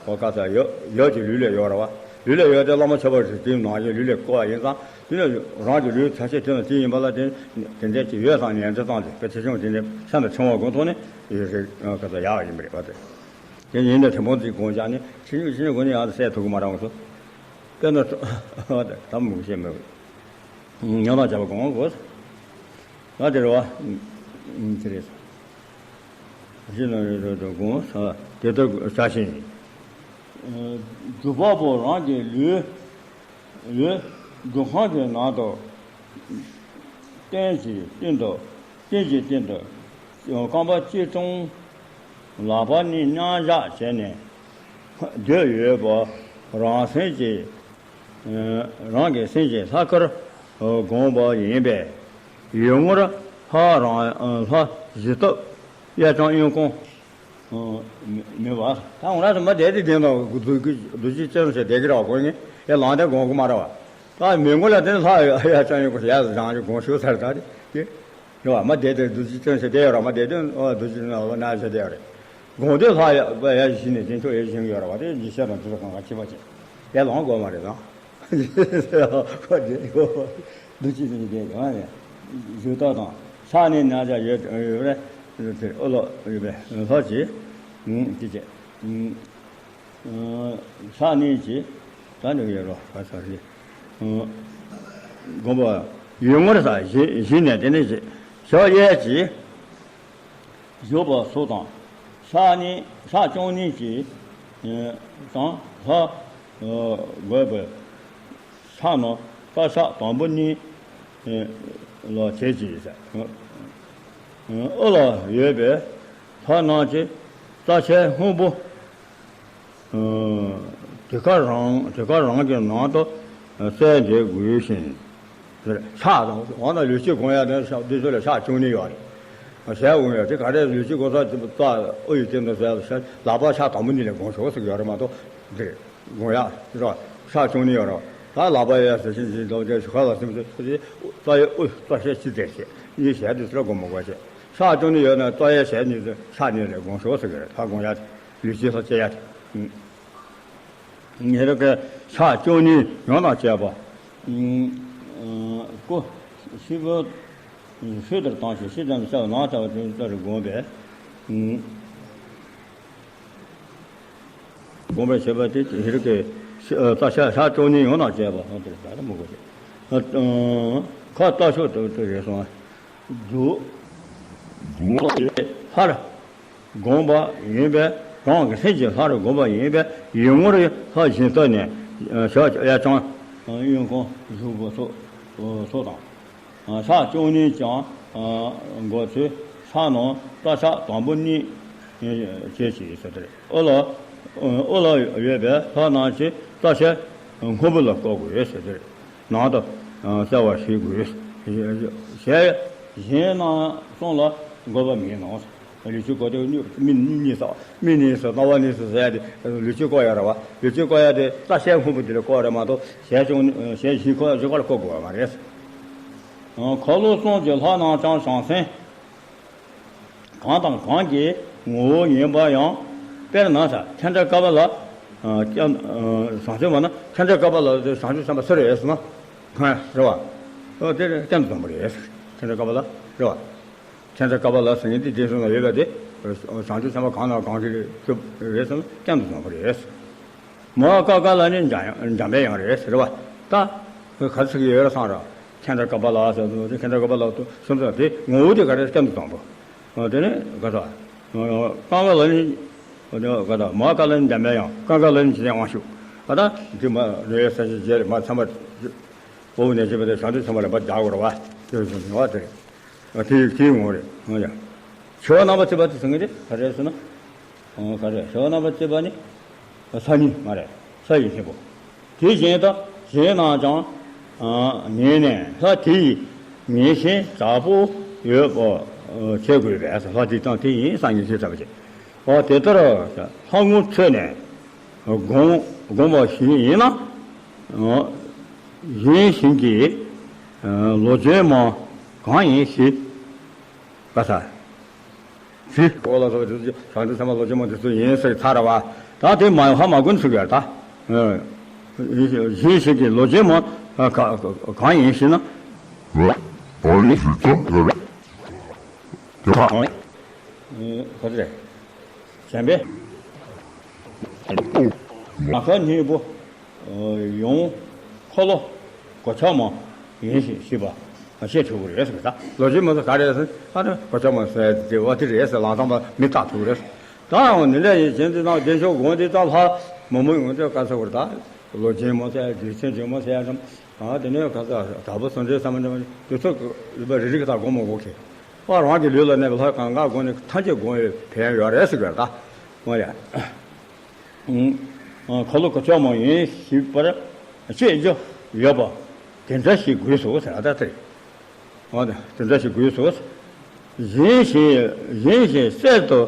ཨོ་ཀ་ས་ཡོད་ཡོད་ཀྱི་ལུས་ལས་ཡོད་རེད་བ། ལུས་ལས་ཡོད་དེ་བླ་མ་མཆོད་པ་རེད་དེའི་ནང་བཞིན་ལུས་ལས་བསྐོར་བ་ཡིན་ཙང་དེ་ནས་རང་གི་ལུས་ཐམས་ཅད་དེ་ནང་དེ་ཡིན་པ་ལ་དེ་དེ་འདྲས་ཀྱི་ཡོད་ཙང་ཉན་འདྲི་ཙང་དེ་དཔེ་ཆེ་ཆུང་དེ་འདྲས་ཤ་འདི་ཕྲེང་བ་སྒོ་ཐོག་ནས་ཡོད་རེད་ཀ་ས་ཡག་ཡིན་པ་རེད་བ་དེ། དེ་ཡིན་ནས་དེ་མོ་ཅིག་དགོངས་བཞག་ནས་ཕྱི་ཉིན་ཕྱི་ཉིན་དགོངས་ནས་ཡང་དེ་སད་ཐུབ་ཀྱི་མ་རེད་ང་ཚོ། དཔེར་ན་ད་མུ་བཤད་མེད། ཉོན་དང་བཅས་པ་དགོངས་དགོས། ད་དེ་རེད་བ། དེ་རེད། གཞི་ན་རེ་རེ་དུ་དགོངས་ས་དེ་ལྟར་བྱ་ཞིང་། སྒྲུབ་པ་པོ་རང་གི་ལུས། ལུས་སྒྲུབ་ཁང་གི་ནང་དུ། སྟེང་གི་སྟེང་དུ། སྟེང་གི་སྟེང་དུ། རྐང་པ་གཅིག་དྲུང་། ལག་པ་གཉིས་མཉམ་བཞག་བྱས་ནས། སྡོད་ཡོད་པ་རང་སེམས་ཀྱི། རང་གི་སེམས་ཀྱི་ལྷ་སྐུར་བསྒོམས་པ་ཡིན་པས། ཡུལ་ངོར་ལྷ་རང་ལྷ་གཞི་བཏབ་གཡས་བརྐྱང་གཡོན་བསྐུམ། མི་མི་བ། ད་འོ་ན་མ་བསྡད་དེ་བསྡད་ནོ་རྡོ་རྗེ་རྩེ་ནས་བསྡད་ཀྱི་རེད་བ་ཁོ་ནི་ཡ་ལངས་ཏེ་དགོངས་ཀྱི་མ་རེད་བ། ད་མི་ངོ་ལ་དེ་ནི་ལྷ་གཡས་བརྐྱང་གཡོན་བསྐུམ་ཡ་བཟང་ཅིག་དགོངས་ཤོག་ཟེར་ད་དེ། རེད་བ། མ་བསྡད་དེ་རྡོ་རྗེ་རྩེ་ནས་བསྡད་ཡོད་ར་མ་བསྡད་དེ་རྡོ་རྗེ་ནང་ལ་ན་བཞག་བསྡད་ཡོད་རེད། དགོངས་དོན་ལྷ་ཡ་ཡ་བཞི་ནས་དེ་ཚོ་ཡ་བཞི་ཡོད་ར་བ་དེ་ཉི་ཤར་དང་དེ་ཚོ་གང་ག་ཁྱི་པ་ཅན། ཡ་ལངས་དགོས་མ་རེད་དང་། ཁོ་བསྡད་ཡོད། རྡོ་རྗེ་རྩེ་ནས་བསྡད་ཡོད་རེད། བཞུགས་སྟངས་དང་ཕྱག་ནི་ཉག་ཆ་ཡོད་ཡོད་རེད། དེ་ཨོ་ལོ་ཡོད་པས་ལྷ་ཅིག་ཅི་བྱེད། ཕྱག་གཉིས་ཀྱིས་ད་འདི་ཡོད་རོ་ག་ས་རེད། དགོན་པ་ཡུལ་ངོར་ས་བཞི་བཞི་ནས་དེ་ནས་ཞབས་གཡས་ཀྱིས་བཞུགས་པ་སོགས་དང་། ཕྱག་གཉིས་ཕྱག་བཅུ་གཉིས་ཀྱིས་དང་ལྷ་བགོས་པའི་ཕྱག་ན་རྩ་ཕྱག་དང་པོ་གཉིས་ལ་བྱེད་ཅིང་། དབུ་ལ་ཡོད་པའི་ལྷ་རྣམས་ཀྱི་རྩ་ཆེན་སྔོན་པོ། དེ་ག་རང་དེ་ག་རང་གི་ནང་དུ་གསལ་འདེབས་དགོས་ཤིང་། ཕྱག་དང་འོ་ན་ལུས་སྤྱི་སྒོམ་ཡ་དེ་ཕྱག་འདི་ཚོ་ལ་ཕྱག་བཅུ་གཉིས་ཡོད་རེད། ཞལ་འོང་ཡ་དེ་ག་རེ་ལུས་སྤྱི་སྒོམ་ས་དེ་ལྟ་དབུ་ཡི་སྟེང་དུ་གསལ་ལག་པ་ཕྱག་དང་པོ་གཉིས་ལས་སྒོམ་ཆོག་ཟེར་གྱི་ཡོད་རེད་མ་གཏོགས་འདི་རེད། སྒོམ་ཡ་ར་ཕྱག་བཅུ་གཉིས་ཡོད་རེད། ད་ལག་པ་ཡ་ཟེར་ཞིང་འཛིན་ལོག་དེ་ཞུ་ཁ་ལ་སེམས་སུ་ཚུད་དེ་རྩ་ཡི་དབུ་རྩ་ཤེ་ཅི་ཟེར་ཞེས་གཉིས་ཞལ་དུ་ཚུར་སྒོམ་མ་དགོས་ཞེས་ཕྱག་བཅུ་གཉིས་ཡོད་ན་རྩ་ཡ་ཞལ་གཉིས་སུ་ཕྱག་གཉིས་ལས་སྒོམ་ཆོག་ཟེར་གྱི་རེད། ད་སྒོམ་ཡ་དེ། ལུས་ཅན་ལྷ་བཅས་ཡ། ཉེ་རབས་ཀྱི་ཕྱག་བཅུ་གཉིས་ཡོངས་དང་བཅས་པ། སྐུ་ཤི་བོ་ཤུལ་དུ་བཏང་ཞིང་ཤི་ཙམ་ཤ་ནང་ཚ་བ་དོན་ལྟར་བསྒོམས་པས། བསྒོམས་པའི་བྱེད་པ་དེ་ཉེ་རབས་ཀྱི་རྩ་ཤ་ཕྱག་བཅུ་གཉིས་ཡོངས་དང་བཅས་པ་ཧོན་དེར་ད་ལྟ་མི་དགོས་ཏེ། ཁ་ལྟ་ཞོག་ཏུ་ཏུ་རེ་སོང་། འདུག་ལྷར་བསྒོམས་པ་ཡིན་པས་རང་གི་སེམས་ཀྱི་ལྷར་བསྒོམས་པ་ཡིན་པས་ཡུལ་ངོར་ལྷ་བཞིན་བལྟས་ནས་ཞབས་གཡས་བརྐྱང་གཡོན་བསྐུམ་བཞུགས་པ་སོགས་སོགས་དང་ ཕྱག་བཅུ་གཉིས་ཀྱང་མགོ་ཚོས། ཕྱག་རྣམས་རྩ་ཕྱག་དང་པོ་གཉིས་བྱས་ཤིང་ཟེར་དེ་རེད། དབུ་ལ་དབུ་ལ་ཡོད་པའི་ལྷ་རྣམས་ཀྱི་རྩ་ཞལ་སྔོན་པོ་ལ་བཀོད་དགོས་ཟེར་དེ་རེད། ནང་དུ་གསལ་བར་བྱེད་དགོས། ཞལ་གཞན་རྣམས་གསུམ་ལ་དགོས་པ་མིན་ནོ། ལུས་ཀྱི་བཀོད་དེ་མིག་གཉིས་སོ་མིག་གཉིས་སོ་རྣ་བ་གཉིས་སོ་ཟེར་ཡ་དེ་ལུས་ཀྱི་བཀོད་ཡ་རེད་བ། ལུས་ཀྱི་བཀོད་ཡ་དེ་རྩ་ཞལ་སྔོན་པོ་དེ་ལ་བཀོད་རེད་མ་གཏོགས་ཞལ་ཅུང་ཞལ་བཞི་ཁོ་བཞི་ཁོ་ལ་བཀོད་དགོས་པ་མ་རེད། འཁོར་ལོ་གསུམ་གྱི་ལྷ་རྣམས་ཀྱང་བྱང་སེམས་གང་དང་གང་གི་ངོ་བོ་ཡིན་པ་ཡང་། དཔེར་ན་ས་ཁྱེད་འདྲ་ཀ་པ་ལ་ཀྱང་བྱང་སེམས་པ་ན་ཁྱེད་འདྲ་ཀ་པ་ལ་བྱང་ཆུབ་སེམས་དཔའ་སུ་རེད་ཟེར་ན། ཧ་རེད་བ། དེ་སྐྱབས་འགྲོ་བཟང་པོ་རེད། ཁྱེད་འདྲ་ཀ་པ་ལ་རེད་བ། ཁྱེད་ཚོ་ཀ་པ་ལ་ཟེར་མཁན་དེ་དེ་སོང་ན་ཡོད་པ་དེ། བྱང་ཆུབ་སེམས་དཔའ་གང་དང་གང་ཞིག་རེད་ཟེར་ན་སྐྱབས་འགྲོ་བཟང་པོ་རེད། མ་ཀ་ཀ་ལ་ནི་འཇམ་འཇམ་པའི་དབྱངས་རེད་ཟེར་བ། ད་ག་ཚིག་ཡོད་ར་སང་ར། ཁྱེད་ཚོ་ཀ་པ་ལ་ཟེར་དུས་ཁྱེད་ཚོ་ཀ་པ་ལ་དུ་སོང་ཙང་དེ་ངོ་བོ་དེ་ག་རེ་སྐྱབས་འགྲོ་བཟང་པོ། དེ་ནས་ག་ཚོད། ཀ་ཀ་ལ་ནི། ག་ཚོད་མ་ཀ་ལ་ནི་འཇམ་པའི་དབྱངས། ཀ་ཀ་ལ་ནི་འཇིག་རྟེན་དབང་ཕྱུག་ཨ་ད་འདི་མ་རེད་ས་ཆ་རྗེས་མ་ཚང་མ། སྤོ་བོ་ནས་བྱེད་པ་དེ་བྱང་ཆུབ་སེམས་དཔའ་ལ་མ་བརྒྱག་དགོས་ར་བ། དེ་སོང་ནས་བ་དེ་རེད། དེ་དེའི་ངོ་རེད་ཨ་ཡ། ཞི་བ་རྣམ་པར་བཅད་པ་དེ་ཟེར་མཁན་དེ་ག་རེ་རེད་ཟེར་ན། ག་རེ་ཞི་བ་རྣམ་པར་བཅད་པ་ནི། ས་ནི་མ་རེད། ས་ཡི་ཆེན་པོ། དེ་བཞིན་དུ་གཞན་རྣམས་ཀྱང་ཉོན་ནས་ལྷ་དེ་ཡི་ཉེར་ཞིང་དྲག་པོ་ཡོད་པ་བྱེད་དགོས་པས། ལྷ་དེ་དང་དེ་ཡིན་ས་ཉེར་ཞིང་དྲག་པོ་བྱེད། འོ་དེ་ལྟར་ལྷ་ངོ་འཕྲོད་ནས་བསྒོམ་བསྒོམ་པ་ཞིག་ཡིན་ན། གཞན་ཞིག་གིས་ལོ་རྒྱུས་མ་གང་ཡིན་ཞེས་པ་ས། ཞེས་པོ་ལ་སོགས་པའི་དུས་ཚོད་བྱང་ཆུབ་སེམས་དཔའ་ལོ་རྒྱུས་མ་དེ་ཚོ་ཡིན་ཟེར་ཚར་བ། ད་དེ་མ་ཧ་མ་གོ་ཚུགས་ཡ་ད། གཞན་ཞིག་གིས་ལོ་རྒྱུས་མ་གང་ཡིན་ཞེ་ན། ཨོ་ལེ་ཞུ་ཚོད་རེད། དེ་ག་ཚོད་རེད། གཞན་པས། ཨ་ཁ་གཉིས་པོ། ཡང་འཁོར་ལོ་གོ་ཆ་མ་ཡིན་ཞེས་ཞུས་པ་ཤེས་ཐུབ་ཀྱི་རེད་ཟེར། ད་ལོ་རྒྱུས་མ་ཟེར་ག་རེད་ཟེར་ཨ་ནི་གོ་ཆ་མ་ཟེར་དེ་བ་དེ་རེད་ཟེར་ལམ་སང་མ་མི་རྟག་ཐུབ་ཀྱི་རེད། ད་ཡང་ནི་ལས་ཡིན་གཞན་དེ་དང་བདེ་མཆོག་དགོངས་དེ་ད་ལྷ་མང་མང་ཡོང་དུས་ག་ཚོད་ཀྱི་རེད། ད་ལོ་རྒྱུས་མ་ཟེར་རྒྱུ་མཚན་རྒྱུ་མ་ཟེར་ཡ་ཙམ། ཨ་དེ་ནས་ག་ཚོད་དྲག་པོ་སོང་འདྲེ་བསམ་འདྲེ་དེ་ཚོ་ཡོད་པ་རེ་རེ་གི་ད་དགོངས་མ་དགོངས་ཁེ། པ་རང་གི་ལུས་ལ་གནས་པའི་ལྷ་གང་ག་དགོངས་ནས་ཐམས་ཅད་དགོངས་ཡོད་ཕན་ཡོད་རེད་ཟེར་གི་རེད་ད། འོ་ཡ། ཁ་ལོ་ཀ་ཆོག་མ་ཡིན་ཞིག་པར་བཤད་རྒྱུ་ཡོད་པ་དེ་འདྲ་ཞིག་དགོས་སོ་ཟེར་ཨ་ད་དེ། འོ་ད་དེ་འདྲ་ཞིག་དགོས་སོ། གཞན་ཞིག་གཞན་ཞིག་གསེར་དུ།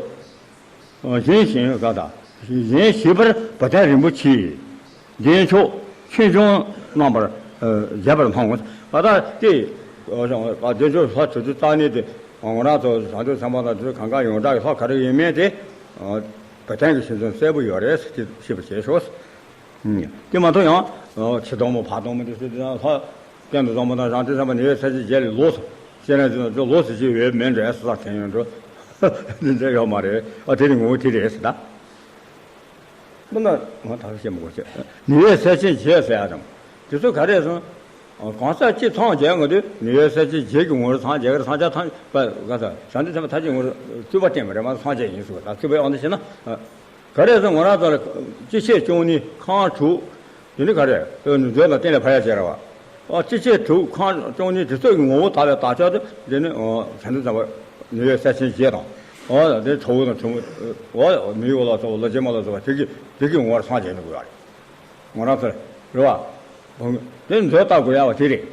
གཞན་ཞིག་ག་ད། གཞན་ཞིག་པར་བ་དན་རིན་པོ་ཆེ། བདེ་མཆོག་ཆོས་འབྱུང་རྣམ་པར་མཇལ་བར་སྣང་ངོ་། ཨ་ད་དེ། བདེ་མཆོག་ལྷ་དྲུག་ཅུ་རྩ་གཉིས་དེ། ང་རང་ཚོ་བྱང་ཆུབ་སེམས་དཔའ་དང་དེ་ཚོ་གང་ག་ཡོངས་གྲགས་ཀྱི་ལྷ་ག་རེ་ཡིན་མིན་དེ། བ་དན་གྱི་ཞིང་ཚན་གསལ་པོ་ཡོད་རེད་ཟེར་ཤེས་པ་བྱས་ཤོག། དེ་མ་གཏོགས་ཡང་། ཕྱི་དང་པོ་བར་དང་པོ་དེ་ཚོ་དེ་ཡང་ལྷ། སྐྱབས་འགྲོ་བཟང་པོ་དང་བྱང་ཆུབ་སེམས་དཔའ་ནི་ཡོད་ཚད་ཀྱི་རྗེས་ལ་ལོགས་སུ། ཤེས་རན་ཅན་ཚོ་ལོགས་སུ་ཅི་ཡོད་མེད་འདྲ་ས་ས་དེ་ཡོད་འགྲོ། འདི་འདྲ་ཡོད་མ་རེད། ཨ་དེ་རིང་ངོ་བོ་དེ་རེད་ཟེར་ད། དཔེར་ན་ང་ད་བཤད་མི་དགོས་ཆེ། ནི་ཡོད་ཚད་ཅན་བྱེད་ཟེར་ཡ་དང་། དེ་ཚོ་ག་རེ་ཟེར་ན། གང་ཟག་སྤྱི་ཚང་རྒྱལ་ངོ་དུས་ནི་ཡོད་ཚད་ཅན་བྱེད་ཀྱི་ངོ་བོར་སངས་རྒྱས་ཀྱི་སངས་རྒྱས་ཐམས་ཅད་པ་ག་ས་བྱང་ཆུབ་སེམས་དཔའ་ཐམས་ཅད་ངོ་བོར་རྩོད་པ་བསྟན་པ་རེད་མ་སངས་རྒྱས་ཡིན་ཟེར་བ་ད་རྩོད་པའི་དབང་དུ་བྱས་ན། ག་རེ་ཟེར་ང་རང་ཚོ་ལ་སྤྱི་ཆས་བཅུ་གཉིས་ཁང་དྲུག་དེ་ནི་ག་རེ་མཛོད་དང་གཏན་ལ་ཕབ་ཡ་བྱས་ར་བ། ཨ་སྤྱི་ཆས་དྲུག་ཁང་བཅུ་གཉིས་དེ་ཚོ་གི་ངོ་བོ་དག་པའི་དག་ཆ་དེ་འདི་ནི་བྱང་ཆུབ་སེམས་དཔའ་ནི་ཡོད་ཚད་ཅན་བྱེད་དང་། ཨ་དེ་ཁྲ་བོ་དང་ཁྲ་མོ། ཨ་མི་ཡུལ་ལ་སོགས་པ་ལོ་རྗེས་མ་ལ་སོགས་པ་དེ་གི་དེ་གི་ངོ་བོར་སངས་རྒྱས་ནི་དགོས་ཡ་རེད། ང་རང་ཚོ་རེད་བ། དེ་མཛོད་ལྟ་དགོས་ཡ་བ་དེ་རེད།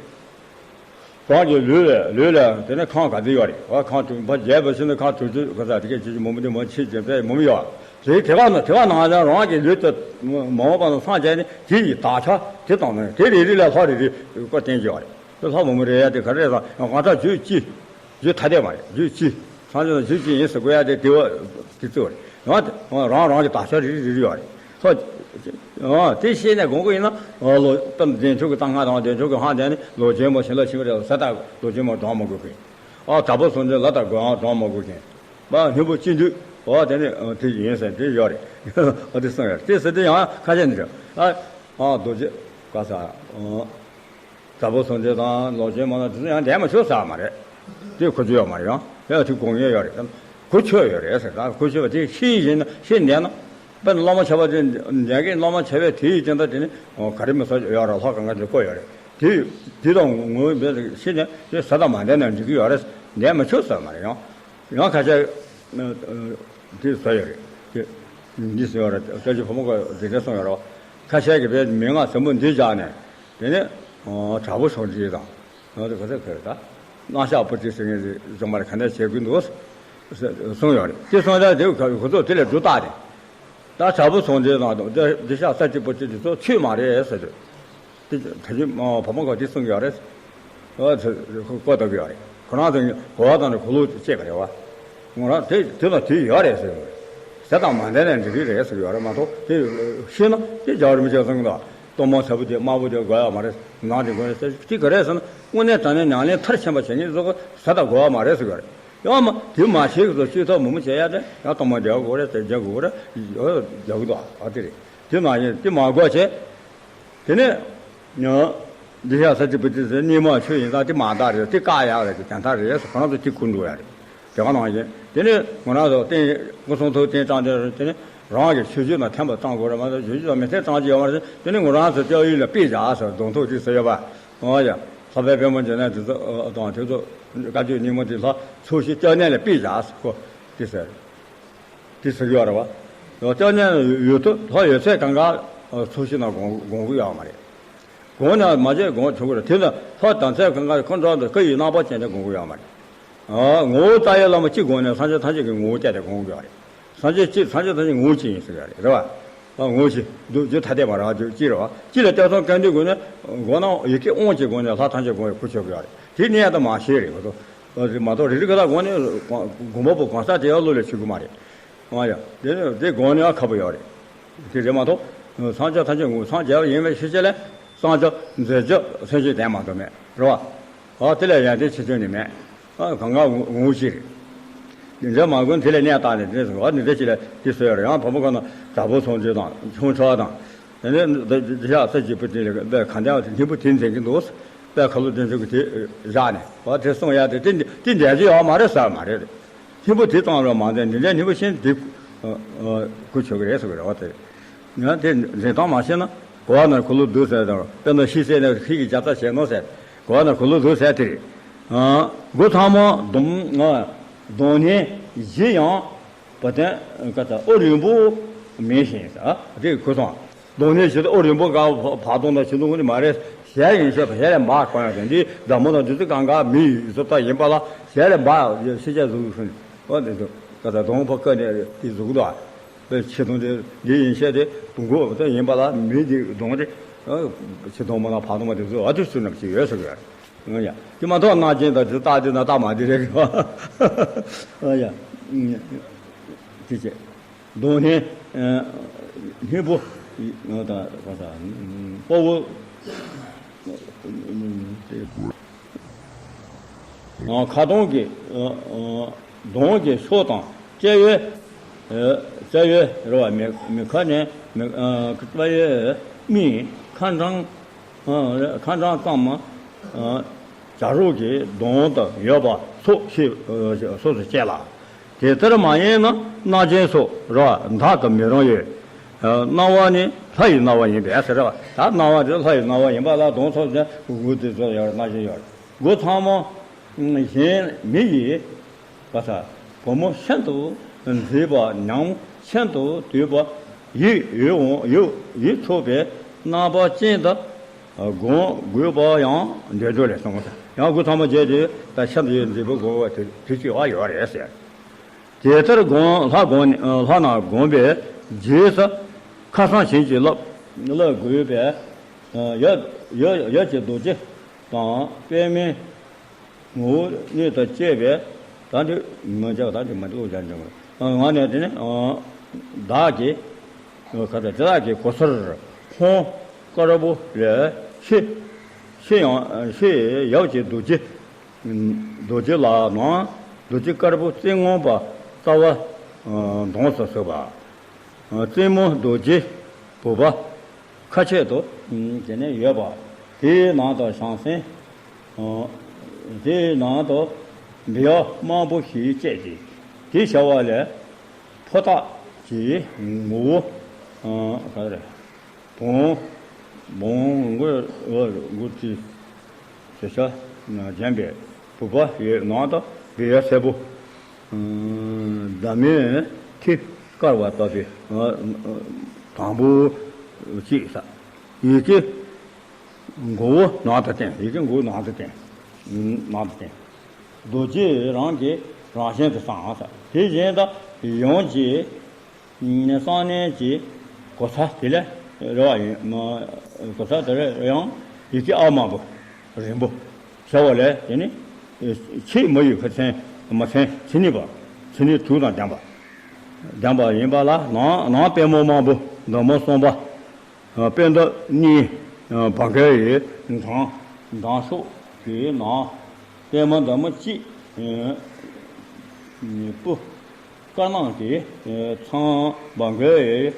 རང་གི་ལུས་ལ་ལུས་ལ་དེ་ནས་ཁང་ག་ཚོད་ཡོད་རེད་བ། ཁང་དྲུག་པ་བརྒྱད་པ་ཕྱིན་ན་ཁང་དྲུག་ཅུ་ག་ཚོད་དེ་གས་ཅི་ཅི་མོ་མོ་དེ་མོ་ཆེ་ཅན་པས་མོ་མོ་ཡོད། དེ་དེ་བ་ན་དེ་བ་ནང་ལ་རང་གི་ལུས་དེ་མ་འོངས་པ་ན་སངས་རྒྱས་ནི་དེ་ཡི་དག་ཆ་དེ་དང་ནི་དེ་རེ་རེ་ལ་ལྷ་རེ་རེ་བཀའ་བསྟན་གྱི་ཡོད་རེད། དེ་ལྷ་མོ་མོ་རེ་ཡ་དེ་ག་རེ་རེད་ཟེར་ང་ད་རྒྱུད་གཅིག་རྒྱུད་ཐ་དད་མ་རེད། རྒྱུད་གཅིག་སངས་རྒྱས་ལ་རྒྱུད་གཅིག་ཡིན་ཟེར་དགོས་ཡ་དེ་དེ་བ་དེ་གཙོ་བོ་རེད། ཡང་དེ་རང་རང་གི་དག་ཆ་རེ་རེ་རེ་རེ་ཡོད་རེད། ལྷ། ཨ་དེ་ཤེས་ནས་དགོངས་ཀྱི་ཡིན་ན། ཨ་ལོ། དཔེར་ན་བདེ་མཆོག་གི་རྟགས་ལྔ་དང་བདེ་མཆོག་གི་ཧང་དེ་ནི་ལོ་རྒྱུས་མ་བྱིན་རླབས་ཆེན་པོ་རེད་ཟེར་ད་ལོ་རྒྱུས་མ་གྲངས་མ་དགོས་མཁན། ཨ་དྲག་པོ་སོང་ཚེ་ལ་དྭགས་དགོན་ཡང་གྲངས་མ་དགོས་མཁན། ཨ་སྙིང་པོ་ཅི་འདུག་ཨ་དེ་ནི་ཨ་དེ་ཡིན་ཟེར་དེ་ཡོད་རེད། ཨ་དེ་གསུངས་ཡོད་རེད། དེ་ཟེར་དུས་ཡང་ཁ་ཤས་འདི་རེད། ཨ་ཨ་རྡོ་རྗེ་ག་ས་ཨ། དྲག་པོ་སོང་ཚེ་དང་ལོ་རྒྱུས་མ་ན་དེ་ཚོ་ཡང་འདས་མ་ཆོག་ཟེར་མ་རེད། དེ་གོ་རྒྱུ་ཡོད་མ་རེད། ཡང་ཡང་དེ་དགོངས་ཡས་ཡོད་རེད། གོ་ཆོད་ཡོད་རེད་ཟེར་ད་གོ་ཆོད་པ་དེ་ཤེས་ཡིན་ན་ཤེས་འདས་ན། དཔེར་ན་བླ་མ་ཆོས་པ་དེ་འདས་མཁན་བླ་མ་ཆོས་པའི་དེ་ཡི་དོན་དག་དེ་ནི་ག་རེ་མི་ཟ་ཡོད་ར་ལྷ་གང་ག་དེ་བཀོད་ཡོད་རེད། དེ་དེ་དང་ངོ་བོ་ཤེས་ནས་དེ་ཟ་དང་མ་འདྲ་ན་འགྲིག་གི་ཡོད་རེད། འདས་མི་ཆོག་ཟེར་མ་རེད། ཡང་ཡང་ཁ་ཤས་དེ་ཟ་ཡོད་རེད། དེ་འདི་ཟེར་ཡོད་རེད། སྐྱབས་རྗེ་ཕོ་མོ་ཀ་འདི་འདྲ་གསུངས་ཡོད་རེད། ཁ་ཤས་ཀྱིས་བས་མན་ངག་ཟབ་མོ་འདི་སྦྱར་ནས་དེ་ནས་དྲག་པོ་སོགས་འདི་དང་། ང་ཚོ་ག་ཚོད་ཁེལ་ད། སྣང་ཤག་པོ་ཏི་ཟེར་མཁན་ཅིག་སྦྱོང་བར་ག་འདྲ་བྱེད་དགོས་འདུག་གསུངས་ཡོད་རེད། དེ་སོང་ཙང་དེ་ཁོ་ཚོ་དེ་ལས་སྒྲུབ་རྟགས་དེ། ད་དྲག་པོ་སོགས་འདི་དང་དེ་ཤག་ས་གཅིག་པོ་ཏི་དེ་ཚོ་ཆོས་མ་རེད་ཟེར་དུས། དེ་ད་ཅི་བུ་མོ་ག་དེ་གསུངས་ཡོད་རེད། ཨ་ཚོ་ཀོ་ཏོག་ཡོད་རེད། ཁོ་རང་ཚོ་གོ་བ་དང་གོ་ལུགས་བཅས་པ་རེད་བ། ང་རང་དེ་དེ་དང་དེ་ཡོད་རེད་ཟེར་བ་རེད། ཟས་དང་མ་ལྡན་ནས་འགྲིག་གི་རེད་ཟེར་ཡོད་རེད་མ་གཏོགས། དེ་ཤེས་ན་དེ་རྒྱལ་བ་རིན་པོ་ཆེ་གསུངས་གི་འདུག། གཏོར་མ་ཚ་པོ་དེ་དམར་པོ་དེ་དགོས་ཡོད་མ་རེད། ནག་དེ་དགོས་རེད་ཟེར། དེ་ག་རེད་ཟེར་ན། དངོས་གནས་དྲང་གནས་ཉམས་ལེན་མཐར་ཕྱིན་པ་བྱེད་མཁན་ཚོ་གི་ཟས་དང་དགོས་ཡོད་མ་རེད་ཟེར་གི་རེད། ཡང་མ་དེ་མ་བྱེད་གི་ཚོ་བཅོས་ཐབས་མང་པོ་བྱེད་ཡ་དེ་ཡང་གཏོར་མ་བསྒྱབ་དགོས་རེད། དེ་བསྒྱབ་དགོས་རེད། ཡོ་བསྒྱབ་གི་འདུག། ཨ་དེ་རེད། དེ་མ་ཡིན་དེ་མ་དགོས་བྱས། དེ་ནས་འདི་ཤག་ས་ཏི་པུ་ཏི་ཟེར་སྙིགས་མ་ཆོས་ཡིན་ཙང་དེ་མ་དག་རེད། དེ་བཀག་ཡག་རེད། དེ་དོན་དག་རེད་ཟེར་ཁོ་རང་ཚོ་དེ་ཁུར་འགྲོ་ཡ་རེད། དེ་ག་ནང་བཞིན་དེ་ནས་ང་རང་ཚོ་རྟེན་སྐུ་གསུང་ཐུགས་རྟེན་བཀྲམ་དེ་རེད། དེ་ནས་རང་གི་ཆོས་བརྒྱུད་ནང་མཐུན་པ་བཏང་དགོས་རེད་མ་གཏོགས་ཆོས་བརྒྱུད་དང་མི་མཐུན་བཏང་རྒྱུ་ཡོད་མ་རེད། དེ་ནས་ང་རང་ཚོ་སྐྱབས་ཡུལ་ལ་དཔེ་བཞག་ཟེར་གདོང་ཐུག་ཅིག་ཟེར་ཡོད་པ། ཨོ་ཡ། ལྷག་པའི་དཔལ་མོ་འཇིགས་མེད་དེ་ཚོ་དང་དེ་ཚོ་བཀའ་བརྒྱུད་སྙིང་པོ་དེ་ལྷ་ཚོགས་ཞིང་སྐྱབས་གནས་ལ་དཔེ་བཞག་ཟེར་ཁོ་དེ་ཟེར། དེ་ཟེར་གྱི་ཡོད་རེད་བ། ཡང་སྐྱབས་གནས་ཡོད་དུས་ལྷ་ཡོད་ཚད་གང་ག་ཚོགས་ཞིང་ནང་དགོངས་དགོངས་ཀྱི་ཡོད་མ་རེད། དགོངས་ནས་མ་བྱས་དགོངས་ཆོག་གི་རེད། དེ་ནི་ལྷ་དམ་ཚིག་གང་ག་ཁོ་འགྲོ་འདུག་སྐུ་ཡི་རྣམ་པར་བཅད་ནས་དགོངས་ཀྱི་ཡོད་མ་རེད། ཨ་ངོ་བོ་རྩ་བའི་བླ་མ་གཅིག་དགོངས་ནས་སངས་རྒྱས་ཐམས་ཅད་ཀྱི་ངོ་བོ་བཅད་དེ་དགོངས་ཀྱི་ཡོད་རེད། སངས་རྒྱས་གཅིག་སངས་རྒྱས་ཐམས་ཅད་ངོ་བོ་གཅིག་ཡིན་ཟེར་ཡ་རེད། རེད་བ། ཨ་ངོ་བོ་གཅིག་འདུག་རྒྱུ་ཐ་དད་མ་རེད་བ། གཅིག་རེད་བ། གཅིག་ལ་ལྟ་སྟངས་གང་འདུལ་དགོས་ནས་སྒོ་ནས་ཡི་གེ་དབང་གཅིག་དགོངས་ནས་ལྷ་ཐམས་ཅད་དགོངས་ཡོད་ཁུ་ཆོག་གི་ཡོད་རེད། དེ་གནས་དང་མ་ཤེས་རེད་ཁོ་ཚོ། མ་གཏོགས་རིགས་རིགས་ག་ལ་དགོངས་ནས་དགོངས་པ་པོ་གང་ཟག་དེ་ཡང་བློ་ལ་ཆུད་ཀྱི་མ་རེད། ཨ་ཡ། དེ་དེ་དགོངས་ནས་ཡང་ཁག་པོ་ཡོད་རེད། དེ་རེད་མ་གཏོགས། སངས་རྒྱས་ཐམས་ཅད་ངོ་སངས་རྒྱས་པ་ཡིན་པའི་ཤེས་བྱ་ལས་སངས་རྒྱས་མཛད་རྗེས་སེམས་ཅན་དོན་མ་གཏོགས་མེད་རེད་བ། ཨ་དེ་ལས་ཡང་དེ་ཕྱི་ཚུལ་ནི་མེད། ཨ་གང་ག་ངོ་ངོ་ཤེས་རེད། འདི་འདྲ་མ་དགོས་དེ་ལས་གནས་བཏགས་ནས་དེ་ཟེར་བ་འདི་འདྲ་ཞིག་ལ་དེ་བཟོས་ཡོད་རེད། ཡང་བུ་མོ་ཁོ་ན་དྲག་པོ་སོང་རྗེས་དང་ཆུང་ཆོག་དང་། དེ་ནས་འདི་འདི་ཤག་ས་གཅིག་པུ་དེ་ལས་པས་གང་ལྟར་དེ་སྙིང་པོ་དེ་འཛིན་གྱི་འདུག། པས་ཁ་ལོ་དོན་ཆུང་གི་དེ་བཞག་ནས་བ་དེ་གསུང་ཡ་དེ་དེ་དེ་འདྲ་ཅིག་ཡོད་མ་རེད་ཟེར་མ་རེད། སྙིང་པོ་དེ་ཙམ་ལ་མ་འཛིན་འདི་འདྲའི་སྙིང་པོ་ཤིན་དེ་གུ་ཆོག་གི་རེད་ཟེར་གི་རེད་བ་དེ། ཡང་དེ་འཛིན་སྟངས་མ་ཤེས་ན་གོ་བ་ན་ཁོ་ལོ་སྡུག་ཟེར་དང་དཔེར་ན་ཤི་ཟེར་ནས་ཤི་གི་བྱ་ཚ་བྱས་ནོ་ཟེར། གོ་བ་ན་ཁོ་ལོ་སྡུག་ཟེར་དེ་རེད། ཨ་མགོ་ཚང་མ་གདོང་ཨ་གདོང་ནས་བཞི་ཡང་བ་དན་ཀ་ཚ་ཨོ་རིང་པོ་མིན་ཞིང་ཟེར། ཨ་དེ་གོ་སོང་། གདོང་ནས་བཞི་ཨོ་རིང་པོ་ག་བ་བ་དོང་དང་བཞི་དོང་ནི་མ་རེད། ཞལ་ཡིན་ཤོད་པ་ཞལ་ལས་འབག་གོ་ཡང་དེ་འདི་མདའ་མོ་དང་འདི་ཚོ་གང་ག་མི་ཡི་བཟོ་ལྟ་ཡིན་པ་ལ་ཞལ་ལས་འབག་ཤི་ཆ་གཟུགས་ཤིང་ཨོ་དེ་ཚོ་ཀ་ཚ་གདོང་ཕོ་ཀ་ནས་དེ་གཟུགས་དང་། པའི་ཆེ་མཐོང་དེ་འདི་ཡིན་ཤེས་དེ་བུ་མགོ་དེ་ཡིན་པ་ལ་མི་འདི་གདོང་དེ་ཆེ་མཐོང་མ་ལ་བར་མཐོང་མ་དེ་ཚོ་ཨ་དེ་ཚོ་རྣམས་ཅིག་ཡོད་ཟེར་གི་ཡ། དེ་མ་གཏོགས་རྣ་ཅན་དང་དེ་རྟགས་དེ་ན་རྟགས་མ་དེ་རེད་གི་བ། ཨ་ཡ། དེ་བྱས། གདོང་ནས་སྙིང་པོ་དང་དཔའ་བོ། ཁ་གདོང་གི་གདོང་གི་ཕྱོགས་དང་བཅད་ཡོལ། བཅད་ཡོལ་རེད་བ། མི་མི་ཁ་ནས་མི་བཅད་ཡོལ་མིག་ཁ་འཕྲང་ཁ་འཕྲང་ཙམ་བྱ་རོག་གི་གདོང་དུ་ཡོད་པ་སོགས་ཤེས་སོ་སོ་བཅད་ལ། དེ་ལྟར་མ་ཡིན་ན་རྣ་ཅན་སོགས་རེད་བ་མདའ་དང་མི་རུང་ཡོད། རྣ་བ་ནི་ལྷ་ཡི་རྣ་བ་ཡིན་པས་ཟེར་བ། ད་རྣ་བ་དེ་ལྷ་ཡི་རྣ་བ་ཡིན་པ་ལ་གདོང་སོགས་ཀྱང་དགུ་དེ་ཚོ་ཡོད་རེད། རྣ་ཅན་ཡོད་རེད། མགོ་ཚང་མ་གཞན་མི་ཡིས་པ་ས་བུ་མོ་ཤིན་ཏུ་མཛེས་པ་ཉམས་ཤིན་ཏུ་དུད་པ་ཡིད་འོང་ཡིད་ཡིད་འཕྲོག་པའི་རྣམ་པ་ཅན་དུ་སྒོམ་དགོས་པ་ཡང་འདོད་འཇོ་ལས་གསུངས། ཡང་མགོ་ཚང་མ་བརྒྱད་དེ་ད་ཤིན་ཏུ་ཡིད་མཛེས་པོ་དགོས་པ་དེ་དེ་ཅིག་བ་ཡོད་རེད་ཟེར། དེ་ལྟར་སྒོམ་ལྷ་སྒོམ་ལྷ་རྣམས་སྒོམ་པའི་རྗེས་སུ་ཁ་སང་བྱིན་གྱིས་བརླབས་བརླབས་དགོས་པས། ཡབ་ཡབ་ཡབ་ཀྱི་རྡོ་རྗེ་དང་པདྨའི་ངོ་བོ་གནད་དུ་བཅས་པའི་ད་འདི་མི་འཇགས་ད་འདི་མ་འདི་ལོ་སྦྱར་འཇོག་ང་ནས་དེ་ནི་བདག་གི་ཁ་ད་དེ་དག་གི་གོ་སར་ཁོང་དཀར་པོ་ལས་ཤི་ཤི་ཡང་ཤི་ཡབ་ཀྱི་རྡོ་རྗེ། རྡོ་རྗེ་ལག་ནང་རྡོ་རྗེ་དཀར་པོ་རྩེ་སྔོན་པ་རྩ་བ་གདོང་སུ་གསོལ་བ། རྩེ་མོ་རྡོ་རྗེ་བུ་པ་ཁ་ཕྱེད་དུ་དེ་ནས་ཡོད་པ། དེའི་ནང་དུ་བྱང་སེམས། དེའི་ནང་དུ་བི་ཡ་དམར་པོ་ཞིག་བཅས་ཏེ་དེ་བྱ་བ་ལས་ཕོ་རྟགས་ཀྱི་ངོ་བོ་ག་རེ། དོང་ བོང་གུ་འོ་འགུ་ཏི་ཟེར་ཤ་ན་འཇམ་པའི་བུ་པ་ཡོད་ནང་དུ་བི་ཡ་སེར་པོ། ཟླ་མོའི་མཐིལ་དཀར་བ་ལྟ་བུའི་དང་པོ་གཅིག་ས། ཡི་གེ་མགོ་བོ་ནང་དུ་བསྟན། ཡི་གེ་མགོ་བོ་ནང་དུ་བསྟན། ནང་དུ་བསྟན། རྡོ་རྗེ་རང་གི་རང་བཞིན་དུ་བསམ་ས། དེ་བཞིན་དུ་ཡང་གཅིག་གསང་གནས་ཀྱི་གོ་ས་དེ་ལས་རེ་བ་ཡིན། གོ་ས་དེ་ལས་ཡང་ཡི་གེ་ཨ་དམར་པོ་རིང་པོ་ཟེར་བ་ལས་དེ་ནི་ཆེས་མ་ཡི་གེ་མཚན་མ་མཚན་མཚན་ཉིད་པ། མཚན་ཉིད་དྲུག་དང་ལྡན་པ། ལྡན་པ་ཡིན་པ་ལ་ནང་ནང་པད་མོ་དམར་པོ་འདབ་མ་གསུམ་པ། པད་འདབ་གཉིས། བ་གའི་མདངས་མདངས་ཤོག་གི་ནང་པད་མ་འདབ་མ་གཅིག་སྤུ་དཀར་ནག་གི་ཚང་བ་གའི་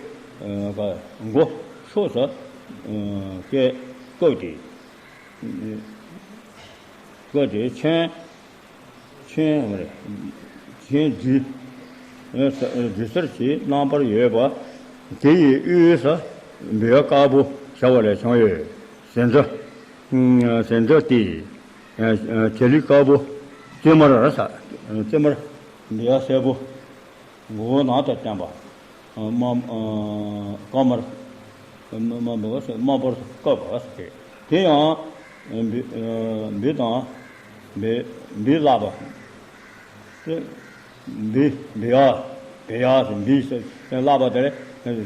མགོ་ཕྱོགས་སུ་བཀལ་བཀོད་དེ། བཀོད་དེ་ཆེན། ཆེན་རེད། ཆེན་བསྒྲིལ། བསྒྲིལ་སར་གྱི་རྣམ་པར་ཡོད་པ། དེ་ཡི་དབུས་སུ་བི་ཡ་དཀར་པོ་ཟེར་བ་ལས་བྱུང་ཡོད། ཟེ་འབྲུ། ཟེ་འབྲུ་སྟེ། བྱ་ལུ་དཀར་པོ། ཙེ་དམར་ས། ཙེ་དམར། བི་ཡ་སེར་པོ། མགོ་བོ་ནང་དུ་བསྟན་པ། དམར། དཀར་དམར། དམར་པོ་དམར་པོར་བཀོད་པ་སྟེ། དེ་ཡང་བི་བི་དང་བི་བི་བསླབ་པ། བི་བི་ཡ་བི་ཡ་ཟེར་བི་ཟེར་བསླབ་པ་དེ་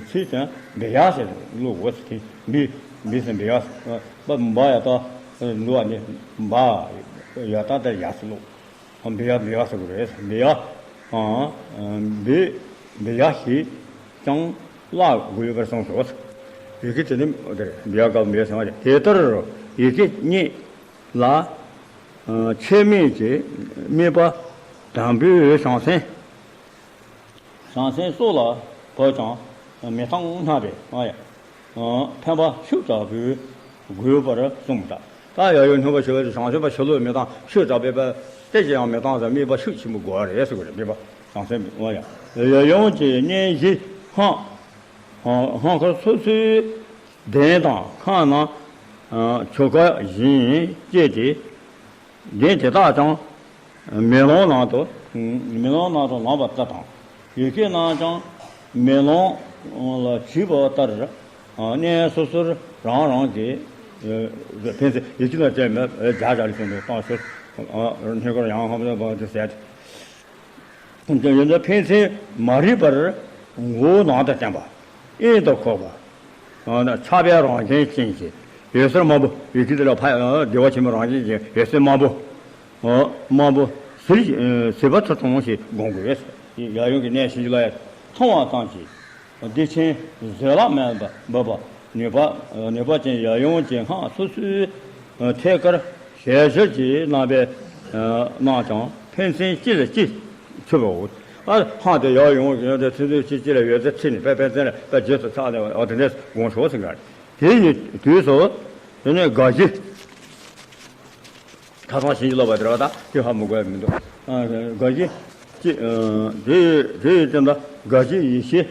ཚིག་ཙམ་བི་ཡ་ཟེར་བླུག་འོ་ཟེར་དེ་བི་བི་ཟེར་བི་ཡ་ཟེར་བ་ཡ་ཏ་འདུ་བ་ནི་བ་ཡ་ཏ་དེ་ཡ་ཟེར་བླུག་བི་ཡ་བི་ཡ་ཟེར་དགོས་རེད། བི་ཡ། བི་བི་ཡ་ཞེས་ཀྱང་བཀླག་དགོས་པར་གསུངས་སོ། ཡི་གེ་དེ་ནི་དེ་རེད། བི་ཡ་ག་བི་ཡ་ཟེར་བ་རེད། དེ་ལྟར་ཡི་གེ་རྙེད་ལ་ཆད་མེད་ཀྱི་དམིགས་པ་དམ་པའི་བྱང་སེམས། བྱང་སེམས་སྲོག་ལ་བབ་ཀྱང་མི་གཏང་སྙམ་པའི་ཨ་ཡ། ཕན་པ་ཤུགས་དྲག་པོས་དགོས་པར་གསུངས་པ་དང་། ད་ཡ་ཡོ་སྙོམས་པར་ཞུགས་པའི་བྱང་སེམས་པ་ཤུགས་ལ་མི་གཏང་ཤུགས་དྲག་པོས་པ་སྟེ་ཅི་ཡང་མི་གཏང་ཟེར་དམིགས་པ་ཤུགས་ཆེན་པོ་དགོས་པ་རེད་ཟེར་དགོས་རེད། དམིགས་པ་བྱང་སེམས་ཨ་ཡ། ཡ་ཡོ་གི་གནས་བཞི་སྔགས་སྔགས་མཁར་སོ་སོའི་གདན་དང་ཁང་རྣམས་ཆོ་ག་བཞིན་བསྐྱེད་དེ། གདན་དེ་དག་ཀྱང་མེ་ལོང་ནང་དུ། མེ་ལོང་ནང་དུ་ལངས་པ་ལྟ་དང་། ཡི་གེ་རྣམས་ཀྱང་མེ་ལོང་ལ་བྲིས་པ་ལྟར་གནས་སོ་སོར་རང་རང་གི་ཕན་ཚུན་ཡི་གེ་ལ་བརྟེན་ནས་བརྒྱ་བརྒྱ་ལ་བྱུང་བའི་གཏམ་ཤོད་སྙིང་ཁར་ཡང་ཧམ་པ་དེ་ཟད། ཡོན་ཏན་ཕན་ཚུན་མ་རིག་པར་མགོ་བོ་ནང་དུ་བསྟན་པ། དབྱིངས་དུ་འཁོར་བ། ཆགས་པའི་རང་བཞིན་ཅན་གྱི་འོད་ཟེར་དམར་པོ། ཡི་གེ་དེ་ལ་ཕ་བདེ་བ་ཆེན་པོའི་རང་བཞིན་ཅན་འོད་ཟེར་དམར་པོ། དམར་པོ་ཟིལ་ཟིལ་པ་ཐུར་ཐུང་ཞིག་བསྒོམ་དགོས། ཡབ་ཡུམ་གྱི་གནས་བྱིན་གྱིས་བརླབས་ཡ་མཐོང་བ་ཙམ་གྱིས། བདེ་ཆེན་བཟོད་གླགས་མེད་པ་འབབ་པ་ནུས་པ་ནུས་པ་ཅན་ཡབ་ཡུམ་གྱི་སྔགས་སོ་སོའི་ཐད་ཀར་ཞལ་བཞུགས་ཀྱི་རྣམ་པའི་རྣམས་ཀྱང་ཕན་ཚུན་གཅིག་ལ་གཅིག་འཁྱུད་པའོ། ཨ་སྔགས་དེ་ཡབ་ཡུམ་གྱི་ཡོན་ཏན་ཕན་ཚུན་གཅིག་གཅིག་ལ་ཡོད་ཚད་ཚིག་ནི་དཔེ་ཕན་ཚུན་ལ་དཔེ་རྗེས་སུ་ཆགས་ནས་འོ་དེ་འདྲས་དགོངས་ཤོག་ཟེར་ག་དེ་ཡི་དུས་སུ་དེ་ནས་དགའ་བཞི། ཁ་སང་བྱིན་གྱིས་བརླབས་པ་དེ་ར་བ་ད་དེ་ཧ་མི་གོ་ཡ་མི་འདུག་དགའ་བཞི་ཅི། དེ་དེ་ཡི་སྟེང་དུ་དགའ་བཞི་ཡེ་ཤེས་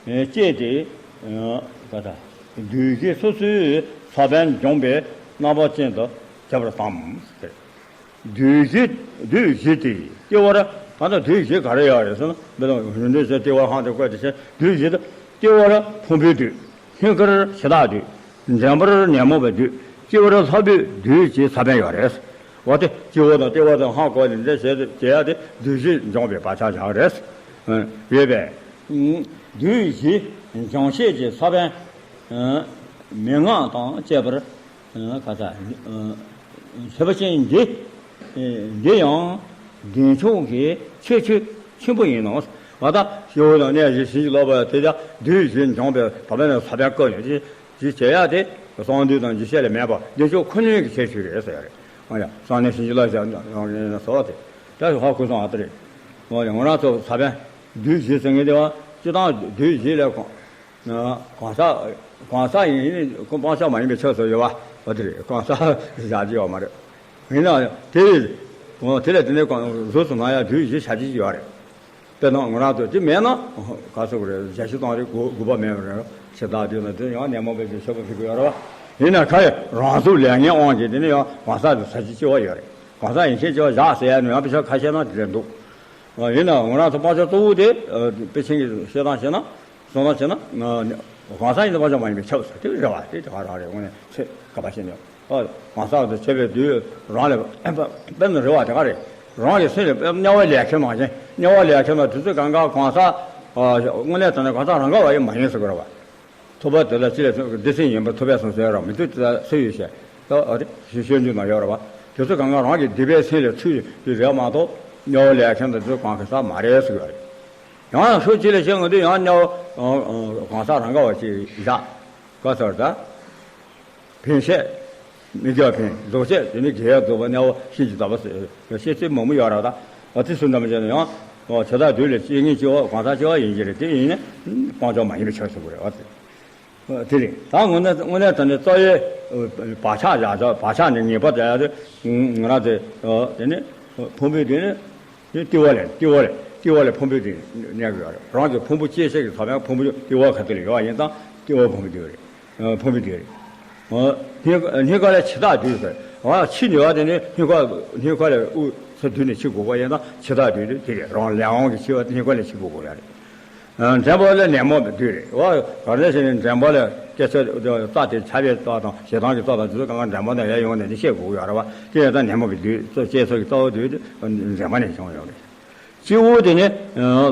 བསྐྱེད་དེ། ད་ལྟ་བདུད་བཞི་སོ་སོའི་ས་བོན་འཇོམས་པའི་རྣམ་པ་ཅན་དུ་བྱ་བར་བསམ་ཟེར། བདུད་བཞི་བདུད་བཞི་སྟེ་ལྟེ་བར་ད་ལྟ་བདུད་བཞི་ག་རེ་ཡོད་རེད་ཟེར་ན་འདི་དང་ཡོན་ཏན་ཟེར་ལྟེ་བར་ཧང་དེ་བཀོད་དེ་ཟེར་བདུད་བཞི་སྟེ་ལྟེ་བར་ཕུང་པོའི་བདུད། སྙིང་གར་འཆི་བདག་བདུད། འགྲམ་པར་ཉོན་མོངས་པའི་བདུད། སྤྱི་བོར་ལྷ་བདུད་བདུད་ཀྱི་ས་བོན་ཡོད་རེད། འོ་དེ་སྤྱི་བོ་དང་ལྟེ་བ་དང་ཧང་བཀོད་ནས་འདི་བྱས་ཏེ་བྱེད་ཡ་དེ་བདུད་བཞི་འཇོམས་པའི་བག་ཆགས་བཞག་རེད། ཡོད་པས། བདུད་བཞི་འཇོམས་བྱེད་ཀྱི་ས་བོན་མན་ངག་དང་བཅས་པར་ཁ་ཚ་བྱེད་པ་ཅན་འདི། འདི་ཡང་བདེ་མཆོག་གི་ཁྱད་ཆོས་ཆེན་པོ་ཡིན་ནོ། ང་དང་ཞེ་བོ་དང་གནས་བཞི་བྱིན་གྱིས་རློབ་པ་དེ་ཡང་བདུད་བཞི་འཇོམས་པའི་བག་མེད་ནས་ས་བོན་བཀོད་ནས་ཅི་ཅི་བྱེད་ཡ་དེ་གསང་འདུས་དང་འཇིགས་བྱེད་ལས་མེད་པ་བདེ་མཆོག་ཁོ་ནའི་གི་ཁྱད་ཆོས་རེད་ཟེར་ཡ་རེད། ཨ་ཡ་གསང་གནས་བྱིན་གྱིས་རློབ་ཟེར་ཡ་ཟེར་བ་དེ་ད་ཧ་གོ་སོང་ཨ་ད་རེད། ང་རང་ཚོ་ས་བོན་བདུད་བཞི་ཟེར་མཁན་དེ་བ་སྤྱི་བཏང་བདུད་བཞི་ལས་གང་། གང་ཟག་གང་ཟག་ཡིན་ཡིན་ཁོ་སྤང་བྱ་མ་ཡིན་པའི་ཆོས་སུ་ཡོད་པ་འོ་དེ་རེད། གང་ཟག་བཞག་རྒྱུ་ཡོད་མ་རེད། ཡིན་ནའང་དེ་དེ་ལས་དེ་ནས་གང་གཟུགས་སུ་སྣང་ཡ་བདུད་བཞི་བྱ་བྱེད་ཀྱི་ཡོད་རེད། དཔེར་ན་ང་རང་ཚོ་དེ་མེད་ན་ག་ཚོད་རེད་བཞག་ཤུ་བཏང་རེད་དགུ་དགུ་པ་མེད་པ་རེད། ཞེ་དྲག་དེ་ན་དེ་ཡང་ཉོན་མོངས་པའི་ཆོས་པ་ཕི་གི་ཡོད་རེད་བ། ཡིན་ན་ཁ་ཡི་རང་གཟུགས་ལས་ངན་དབང་གིས་དེ་ནི་ཡང་གང་ཟག་དེ་ཟ་རྒྱུ་སྐྱེ་བ་ཡོད་རེད། གང་ཟག་ཡིན་ཤེས་སྐྱེ་བ་བཞག་ཟེར་ཡ་ནི་ཡང་དཔེ་ཆ་ཁ་ཤས་ནང་དེ་འདྲ་འདུག་ཡིན་ན་ང་རང་ཚོ་སྤང་བྱ་གཙོ་བོ་དེ་དཔེ་ཆེན་གྱི་བཤད་སྟངས་བྱས་ན། གསུང་སྟངས་བྱས་ན། གང་ཟག་ཡིན་ན་སྤང་བྱ་མ་ཡིན་པས་ཁྱབ་ཟེར་དེ་རེད་བ། དེ་དེ་ག་རང་རེད། དངོས་གནས་ཚེ་ག་པ་ཤེས་ནས། གང་ཟག་དེ་ཁྱབ་པའི་དུས་རང་ལས་དཔེ་ནི་རེད་བ། དེ་ག་རེད། རང་གི་སེམས་ལ་དཔེ་དམྱལ་བ་ལས་ཁྱེར་ནང་བཞིན། དམྱལ་བ་ལས་ཁྱེར་ན་དུས་ཚོད་གང་ག་གང་ཟག་དངོས་གནས་དྲང་གནས་གང་ཟག་རང་ག་བ་ཡིན་མ་ཡིན་ཟེར་དགོས་རེད་བ། ཐུབ་པ་དེ་ལ་ཅི་ལས་བྱུང་སྡེ་ཚན་ཡིན་པར་ཐུབ་པས་གསུངས་ཟེར་རོ། མི་ཐུབ་དེ་ལ་སུ་ཡོད་ཤེས། ད་ཨ་རེ་ཞུ་ཞུ་རྒྱུ་ན་ཡོད་རེད་བ། དེ་ཚོ་གང་ག་རང་གི་སྡིག་པའི་སེམས་ལས་ཚུལ་དེ་རེད་མ་གཏོགས་དམྱལ་བ་ལས་ཁྱེར་ན་དུས་གང་གི་ས་མ་རེད་ཟེར་གི་རེད། ཡང་ཡང་ཤོད་ཅི་ལས་བཤད་ང་དུས་ཡང་དམྱལ་བ་གང་ཟག་རང་ག་བ་ཅིག་བཞག་ག་ཚར་ད། ཕན་བཤད། མི་དགེ་བ་ཕན། རྫོགས་བཤད་དེ་ནི་དགེ་བ་རྫོགས་པ་དམྱལ་བ་ཤིན་ཏུ་དག་པ་ཟེར་བཤད་ཚུལ་མང་པོ་ཡོད་རེད་ད། ཨ་ཙི་སུ་འདྲ་མི་བྱས་ན་ཡང་། ཇི་ལྟར་དུས་ལས་སྐྱེ་ངེས་སྐྱེ་བ་གང་ཟག་སྐྱེ་བ་ཡིན་གྱི་རེད། དེ་ཡིན་ནས་སྤང་བྱ་མ་ཡིན་པའི་ཕྱིར་ཟེར་དགོས་རེད་བ། དེ་རེད། ད་དངོས་གནས་དངོས་གནས་དྲང་གནས་རྩ་བའི་བག་ཆགས་བཞག་བྱ། བག་ཆགས་ནི་ངེས་པ་དེ་ཡ་དེ་ང་རང་དེ་དེ་ནི་ཕུང་པོའི་དེ་ནི། དེ་ལྟེ་བ་ལས་ལྟེ་བ་ལས་ལྟེ་བ་ལས་ཕུང་པོའི་སྟེང་གནས་དགོས་རེད། རང་གི་ཕུང་པོ་སྐྱེ་ཤེས་ཀྱི་ཐོབ་ཡང་ཕུང་པོ་ལྟེ་བ་ག་དེ་ལ་ཡོད་པ་ཡིན་ཙང་ལྟེ་བ་ཕུང་པོའི་སྟེང་རེད། ཕུང་པོའི་སྟེང་རེད། སྙིང་སྙིང་ག་ལས་འཆི་བདག་བདུད་ཟེར། ཕྱི་ནས་ཡོད་དེ་ནི་སྙིང་ག་སྙིང་ག་ལས་དབུགས་ཚུར་བསྡུས་ནས་འཆི་དགོས་པ་ཡིན་ཙང་འཆི་བདག་བདུད་དེ་རེད། རང་ལས་དབང་གིས་འཆི་བ་སྙིང་ག་ལས་འཆི་དགོས་དགོས་ཡ་རེད། འདྲེན་པ་ལས་ནད་མུག་པའི་བདུད་རེད། འོ་ག་རེ་ཟེར་ན་འདྲེན་པ་ལས་སྐྱེ་ཚེ་རྩ་དེ་ཆགས་པའི་རྩ་དང་ཞེ་སྡང་གི་རྩ་དང་དེ་ཚོ་གང་ག་འདྲེན་པ་ནས་ཡར་ཡོང་ནས་ནི་བཤད་དགོས་ཀྱི་ཡོད་རེད་བ། དེ་ཡང་ད་ནད་མུག་པའི་བདུད་གཙོ་སྐྱེ་ཚུལ་གྱི་རྩ་བ་བདུད་དེ་འདྲེན་པ་ནས་བྱུང་ཡོད་རེད། སྤྱི་བོ་དེ་ནི་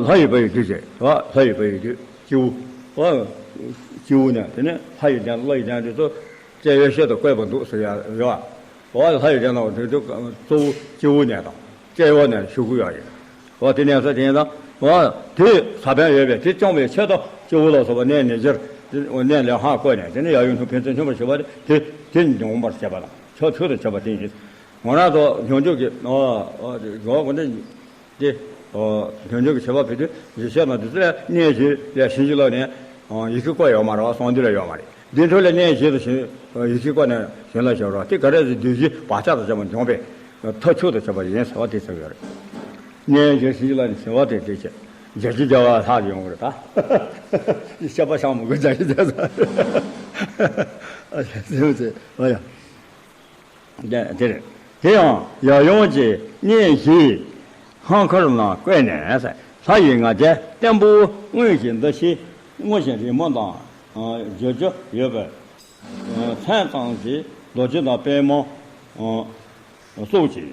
ལྷ་ཡི་བུ་ཡི་བདུད་ཅེས་བ། ལྷ་ཡི་བུ་ཡི་བདུད་སྤྱི་བོ། སྤྱི་བོ་ནས་དེ་ནི་ལྷ་ཡི་གདན་བླ་ཡི་གདན་དེ་ཚོ་བཙན་བྱོལ་ཤེས་དང་བཀོད་པ་འདུག་ཟེར་ཡ་ཡོད་བ། ལྷ་ཡི་གདན་ལ་དེ་ཚོ་གཙོ་བོ་སྤྱི་བོ་ནས་དང་། བཙན་བྱོལ་ནས་ཞུ་གི་ཡོད་རེད། འོ་དེ་ནས་ས་དེ་ཡིན་ཙང་། འོ་དེ་ས་ཕན་ཡོད་པས་དེ་སྐྱོང་བའི་ཆེད་དུ་སྤྱི་བོ་ལ་སོགས་པ་གནས་ཉེར་བཞིར་གནས་ལས་ཧ་བཀོད་ནས་དེ་ནས་ཡབ་ཡུམ་ཐུགས་ཕན་ཚུན་མཐུན་པར་བྱེད་པ་དེ་དེ་འོངས་པར་བྱེད་པ་དང་ཕྱོགས་ཆོས་དང་བྱེད་པ་དེ་ཡིན། ང་རང་ཚོ་སྙོམས་འཇུག་གི་འོ་འོ་འོ་འདི་དེ་འོ་སྙོམས་འཇུག་གི་བྱེད་པ་ཕུལ་དུས་ཡེ་ཤེས་ན་དེ་ཚོ་ལ་གནས་བཞི་ལས་བྱིན་གྱིས་བརླབས་ནས་ཡི་གེ་བཀོད་ཡོད་མ་རེད་བ། གསང་འདུས་ལ་ཡོད་མ་རེད། འདི་འཕྲོ་ལས་གནས་བཞི་དུ་ཞིང་ཡིད་ཀྱིས་བཀོད་ནས་བྱིན་རླབས་ཤོར་བ་དེ་ག་རེ་ཟེར་བདུད་བཞི་བག་ཆགས་དང་བཅས་པ་འཇོམས་པའི་ཐབས་མཆོག་ཏུ་གྱུར་པ་ཡིན་ཟེར་བ་དེ་ཟེར་གྱི་ཡོད་རེད། གནས་བཞི་ཞིང་ལ་ནི་ཟེར་བ་དེ་དེ་བྱས་བརྒྱད་ཅུ་གྱ་བ་ལྷག་ཡོང་གི་རེད་ད། བཤད་པ་ཤང་མོ་གི་བརྒྱད་ཅུ་གྱ་བ་ཟེར་བ་ཟེར་བ་ཡ། དེ་རེད། དེ་ཡང་ཡབ་ཡུམ་གྱི་གནས་བཞིའི་སྔགས་མཁར་རྣམས་བཀོད་ནས་ལྷ་ཡི་ང་རྒྱལ་བརྟན་པོ་དངོས་ཀྱི་འདུ་ཤེས་དངོས་གཞི་རིང་མོ་དང་བརྗོད་རྒྱུ་ཡོད་པའི་མཚན་ཙམ་གྱིས་རྡོ་རྗེ་དང་པདྨོ་སོགས་ཀྱི་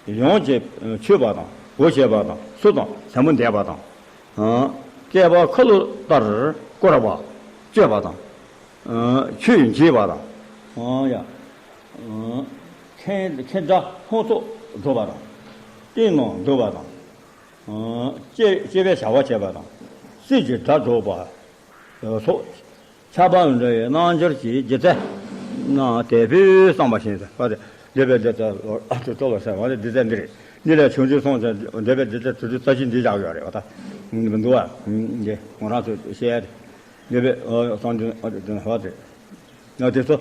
ཡོངས་ཀྱི་མཆོད་པ་དང་གུས་བྱེད་པ་དང་སུ་དང་ཟབ་མོ་འདས་པ་དང་། བསྐལ་པ་འཁོར་ལོ་ལྟར་བསྐོར་བ་སྤྱོད་པ་དང་། ཆོས་འབྱེད་པ་དང་། ཡ། ཁེངས་ཁེངས་དྲག་ལྷུང་སོགས་སྒྲོག་པ་དང་། གཏིང་རྣོ་འདུལ་བ་དང་། སྐྱེ་སྐྱེ་བའི་བྱ་བ་བྱེད་པ་དང་། སྲིད་ཀྱི་དགྲ་སྒྲོག་པ་སོགས་ཆགས་པ་འདྲ་བའི་རྣལ་འབྱོར་གྱི་རྗེ་བཙུན་རྣམས་དད་པས་བསམ་པ་བཞིན་དུ། འདོད་པའི་རྗེ་བཙུན་ཨ་ཏུ་སྤྲོ་བ་ཟེར་བ་ནི་རྗེ་བཙུན་འདི་རེད། འདི་ལས་བྱུང་ཚུལ་གསུངས་ཀྱང་འདོད་པའི་རྗེ་བཙུན་དྲུག་ཅུ་རྩ་བཞི་འདི་བཞག་ཡོད་རེད་བ། ད་འདུག་བ། འདི་ང་རང་ཚོས་བཤད་ཡ་དེ། འདོད་པའི་གསང་འདུས་ཨ་ཏུ་འདི་ཧ་དེ། ང་དེ་ཚོ་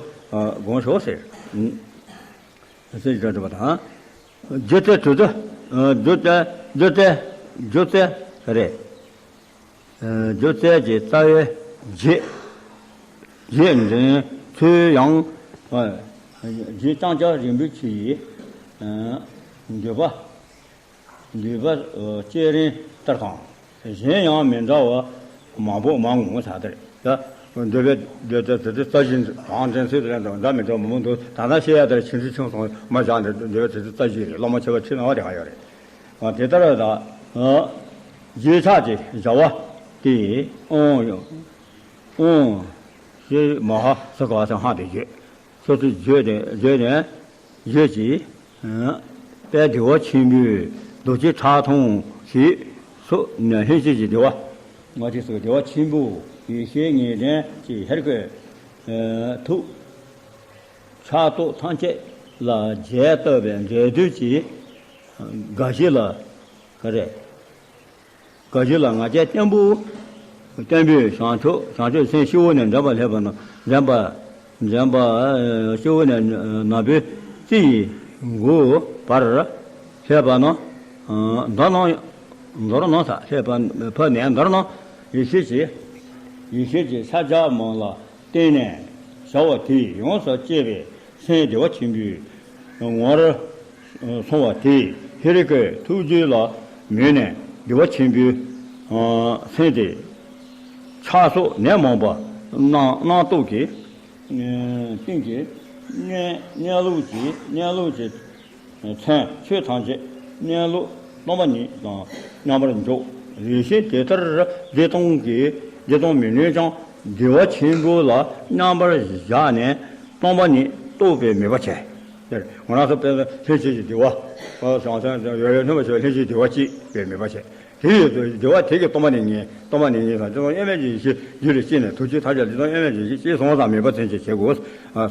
དགོངས་ཤོག་ཟེར། ཟེར་གྱི་འདུག་བ་དང་། རྗེ་བཙུན་དྲུག་ཅུ། རྗེ་བཙུན་རྗེ་བཙུན་རྗེ་བཙུན་རེད། རྗེ་བཙུན་གྱི་རྩ་བའི་རྗེ། རྗེ་འདྲེན་ཚུལ་ཡང་། རྗེ་ལྕང་སྐྱ་རིན་པོ་ཆེ་ཡི་འདུས་པ། འདུས་པ་བསྐྱེད་རིམ་ལྟར་དང་། གཞན་ཡང་མི་འདྲ་བ་མང་པོ་མང་ངོ་ས་དེར། འདོད་པའི་འདོད་པའི་དེ་དེ་རྩ་བཞིན་རང་དྲན་ཚུལ་དེ་ལ་འདྲ་མི་འདྲ་མང་པོ་འདུག་ད་ལྟ་བཤད་ཡ་དེར་ཆེན་ཚུལ་ཆུང་སོང་མ་བཞག་འདོད་པའི་དེ་དེ་རྩ་བཞིན་རེད། སློབ་མ་ཆེ་བ་ཁྲིད་ན་བ་དེ་ག་ཡོད་རེད། དེ་ལྟར་ད་རྗེས་ཆགས་ཀྱི་བྱ་བ་དེ་ཨོང་ཨོང་ཞེས་མ་ཧ་ས་ག་ས་ཧ་དེ་བརྗོད། སོ་སོས་བརྗོད་དེ་བརྗོད་ནས་བརྗོད་ཀྱི། དཔལ་བདེ་བ་ཆེན་པོའི་རྡོ་རྗེ་ཁྲག་འཐུང་ཞེས་སོགས་ནས་ལྷན་སྐྱེས་ཀྱི་བདེ་བ། ང་དེ་སོགས་བདེ་བ་ཆེན་པོ་ཡེ་ཤེས་ངེས་དོན་གྱི་ཧེར་ཁོས། ཐུགས་ཕྱག་རྡོར་ཐམས་ཅད་ལ་རྒྱས་བཏབ་པའི་འབྲས་དུས་ཀྱི་དགའ་བཞི་ལ་ག་རེ། དགའ་བཞི་ལ་ང་རྒྱལ་བརྟན་པོ། བརྟན་པོས་བྱང་ཕྱོགས་བྱང་ཕྱོགས་མཚན་སྤྱི་བོ་ནས་འདྲེན་པ་སླེབས་པ་ན་འདྲེན་པ། འདྲེན་པ་སྤྱི་བོ་ནས་ནག་པོའི་རྩེ་ཡི་མགོ་བར་སླེབས་པ་ན། མདོར་ན་མདོར་ན་ས་སླེབས་པ་ཕ་ནས་མདོར་ན་ཡེ་ཤེས་ཀྱི་ཡེ་ཤེས་ཀྱི་ཕྱག་རྒྱ་མ་ལ་བརྟེན་ནས་ བྱ་བ་དེས་ཡོངས་སུ་གཅོད་པའི་སེམས་བདེ་བ་ཆེན་པོའི་ངོར་སོང་བ་དེས་ཧེ་རུ་ཀའི་ཐུགས་རྒྱུད་ལ་མོས་ནས་བདེ་བ་ཆེན་པོའི་སེམས་དེ་ཆགས་སོགས་ནད་མང་པོ་སྣ་སྣ་ཚོགས་ཀྱི་སྟེང་གི་གནས་གནས་ལུགས་ཀྱི་གནས་ལུགས་ཀྱི་མཚན་ཆོས་ཐམས་ཅད་གནས་ལུགས་སྟོང་པ་ཉིད་དང་མཉམ་པར་འཇོག་ཡེ་ཤེས་དེ་ལྟར་བདེ་སྟོང་གི་བདེ་སྟོང་མི་གནས་ཀྱང་བདེ་བ་ཆེན་པོ་ལ་མཉམ་པར་བཞག་ནས་སྟོང་པ་ཉིད་རྟོགས་པའི་མོས་པ་བྱས། ང་རང་ཚོ་དཔེར་ན་ལྷན་སྐྱེས་ཀྱི་བདེ་བ། བྱང་སེམས་ཡོད་ཡོད་ནུས་པ་ཞིག་ལྷན་སྐྱེས་བདེ་བ་སྐྱེས་པའི་མོས་པ་བྱས། དེ་ཡོད་དུ་བདེ་བ་དེ་གི་སྟོང་པ་ནི་ངེས་སྟོང་པ་ནི་ངེས་དང་དེ་དང་དབྱེར་མེད་ཀྱི་ཡེ་ཤེས་རྒྱུད་ལ་སྐྱེས་ནས་ཐུགས་རྗེ་ཐམས་ཅད་དེ་དང་དབྱེར་མེད་ཀྱི་ཡེ་ཤེས་སྐྱེས་སོང་ཙང་མོས་པ་མཚན་ཅན་བྱེད་དགོས།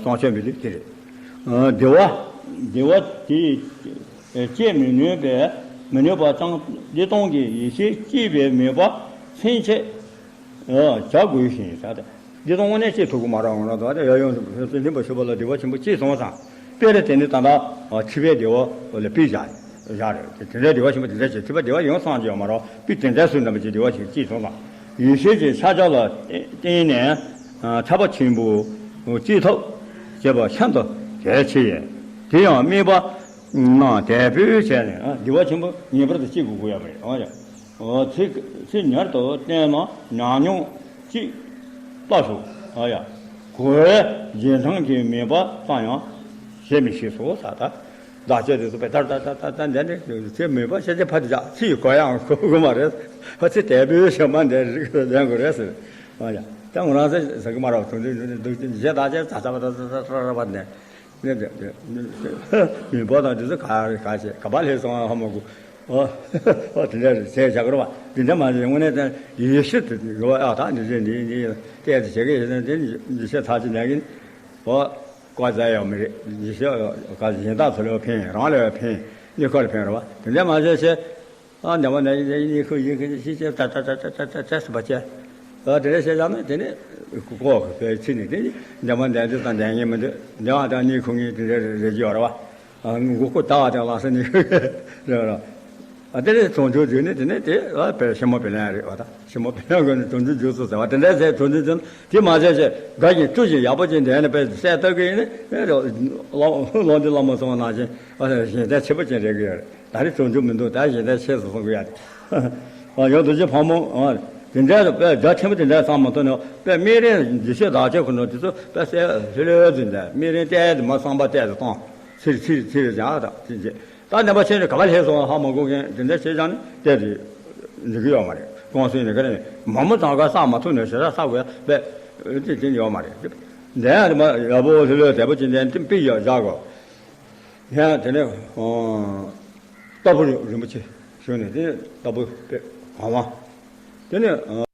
གསང་ཆེན་པོའི་ལུགས་དེ་རེད། བདེ་བ་བདེ་བ་དེ་སྐྱེ་མི་ནུས་པས་མི་ནུས་པ་ཙང་བདེ་སྟོང་གི་ཡེ་ཤེས་སྐྱེས་པའི་མོས་པ་མཚན་ཆེད་བྱ་དགོས་ཤིང་ཟེར་ཏེ། བདེ་སྟོང་དངོས་གནས་སྐྱེ་ཐུབ་ཀྱི་མ་རེད། འོ་ན་ད་ཡ་ཡོང་སླེབས་པ་ཞུ་བ་ལ་བདེ་བ་ཆེན་པོ་སྐྱེས་སོང་ཙང་དཔེ་རེ་དེ་ནི་ད་ལྟ་ཕྱི་པའི་བདེ་བ་ལ་དཔེ་བཞག་བཞག་རེད། དེ་འདྲའི་བདེ་བ་ཆེན་པོ་དེ་འདྲ་ཞིག་ཕྱི་པའི་བདེ་བ་ཡོང་སང་ཅི་ཡོད་མ་རེད། དཔེ་དེ་འདྲ་སུ་འདྲ་མ་ཅིག་བདེ་བ་ཞིག་སྐྱེས་སོང་ཙང་ཡེ་ཤེས་ཀྱི་ཕྱག་རྒྱ་ལ་བརྟེན་ནས་ཐར་པ་ཆེན་པོ་སྐྱེ་ཐབས་བྱེད་པ་ཤིན་ཏུ་གལ་ཆེ་ཡིན། དེ་ཡང་དམིགས་པ་རྣམས་དལ་པོས་བྱས་ནས་བདེ་བ་ཆེན་པོ་ངེས་པར་དུ་སྐྱེ་དགོས་ཀྱི་ཡོད་མ་རེད། ཨ་ཡ། ཚེ་ཚེ་ཉེར་དུ་བསྟེན་ན་ཉམས་མྱོང་གཅིག་ལྟ་ཞོག་ཨ་ཡ། གོས་རྗེས་འབྲང་གི་མོས་པ་ཙམ་ཡང་བྱེད་མི་ཤེས་སོ་ས་ད། བདག་ཅག་དེ་ཚོ་པའི་ལྟར་ད་ད་ད་ད་འདི་ནི་ཚེ་མོས་པ་ཤེས་བྱ་ཕ་དེ་ཇག་ཚེ་ཡི་གོ་ཡང་གོ་གི་མ་རེད། ཨ་ཚེ་དལ་པོའི་ཞག་མ་འདས་རིག་ལྡན་དགོས་རེད་ཟེར། ཨ་ཡ། ད་ང་རང་ཚེ་ཟ་གི་མ་རེད། དུང་དུ་འདུག་ཅིང་བྱེད་བདག་ཅག་ཙ་ཙ་པ་ད་ད་ད་ད་ད་པ་ནས། ནས་མི་འབོར་དང་དེ་ཚོ་ག་ག་བྱེད་ག་པར་སླེབས་སོང་ཨ་ཧ་མ་གོ། ཨོ་ཨོ་དེ་འདྲ་རེད་ཟེར་བྱ་དགོས་རེད་བ། དེ་འདྲ་མ་རེད། དངོས་གནས་དེ་ཡེ་ཤེས་དེ་རེད་བ། ཨ་ད་འདི་ཚོ་འདི་འདི་བལྟས་ཏེ་བྱེད་ཀྱི་ཡོད་ན་དེ་ཡེ་ཤེས་ཚར་གཅིག་ན་གིན་ཨོ་བཀའ་སྩལ་ཡོད་མི་རེད། ཡེ་ཤེས་ག་གཞན་དག་ཚོ་ལ་ཕན་རང་ལ་ཕན་གནས་སྐོར་ལ་ཕན་རེད་བ། དེ་འདྲ་མ་བྱས་བྱས། ཨ་འདི་མ་འདི་ཡིན་ཁུ་ཡིན་ཁུ་ཤི་ཤི་ཏ་ཏ་ཏ་ཏ་ཏ་ཏ་ཟེར་བ་བྱས། ཨ་དེ་འདྲ་བྱས་ཙང་ནི་དེ་ནི་ཀོ་ཀོ་ཀོ་ཕལ་ཆེར་ནི་དེ་ནི་འདི་མ་འདི་འདི་དང་འདི་ངེས་མི་འདུག་འདི་བ་དང་ནི་ཁུ་ངེས་དེ་འདྲ་རེ་རེ་ཅི་ཡོད་རེད་བ། ཨ་མགོ་སྐོར་ད་བ་དང་ལག་ས་ནི་རེད་རེད། ཨ་དེ་ནི་གྲོང་ཆོག་བརྗོད་ནི་དེ་ནི་དེ་ཨ་བལ་ཤེ་མོ་བེ་ལན་རེད་བ། ད་ཤེ་མོ་བེ་ལན་གོ་ནི་གྲོང་ཆོག་བརྗོད་སོ་ཟེར་བ་དེ་འདྲ་ཟེར། གྲོང་ཆོག་བརྗོད་ན་དེ་མ་ཟེར་ཞེས་དགའ་ཞིང་སྤྲོ་ཞིང་ཡག་པོ་ཅིག་འདི་ནི་བལ་གསལ་ལྟ་གི་ཡིན་ནི་ལོ་འདི་བླ་མ་སོང་བ་ནང་བཞིན་ཨ་གཞན་དག་ཆེ་པོ་ཅིག་རེད་གི་ཡོད་རེད། ད་རེས་གྲོང་ཆོག་མི་འདུག་ད་གཞན་དག་ཆེ་སོང་གི་ཡ་དེ། ཨ་ཡང་རྡོ་རྗེ་ཕག་མོ་ཨ་དེ་འདྲ་དུ་དཔེ་རྒྱ་ཆེན་པོ་དེ་འདྲ་བསམ་མ་ཐུབ་ནས་དཔེ་སྨན་རིན་འདི་ཤོད་བདག་ཅག་ཁོ་ན་དེ་ཚོ་དཔེ་གསལ་ལྷོད་ལྷོད་དུ་འདྲ་སྨན་རིན་བལྟས་དེ་མ་བསམ་པ་བལྟས་དེ་བཏང་ཚིར་ཚིར་ཚིར་བྱ་དང་དེ་རྗེས་ད་ནད་པ་ཆེན་རེ་ག་པར་སླེབས་སོང་ཧ་མ་གོ་མཁན་དེ་འདྲ་བྱས་ཀྱང་ནི་བལྟས་དེ་འགྲིག་གི་ཡོད་མ་རེད། གོང་སེང་ནས་ག་རེ་མ་མོ་ཚང་ག་བསགས་མ་ཐུབ་ནས་ཞེ་དྲག་བསགས་དགོས་དཔེ་དེ་དེ་ཡོད་མ་རེད། འདས་ཡང་དེ་མ་ཡག་པོ་ལྷོད་ལྷོད་བདེ་པོ་ཅིག་འདས་དེ་དཔེ་ཡག་བཞག་གོ། ཡང་དེ་ནས་ལྟ་བུ་རིན་པོ་ཆེ་ཞུས་ནས་དེ་ནས་ལྟ་བུ་དཔེ་གང་བ། དེ་ནས་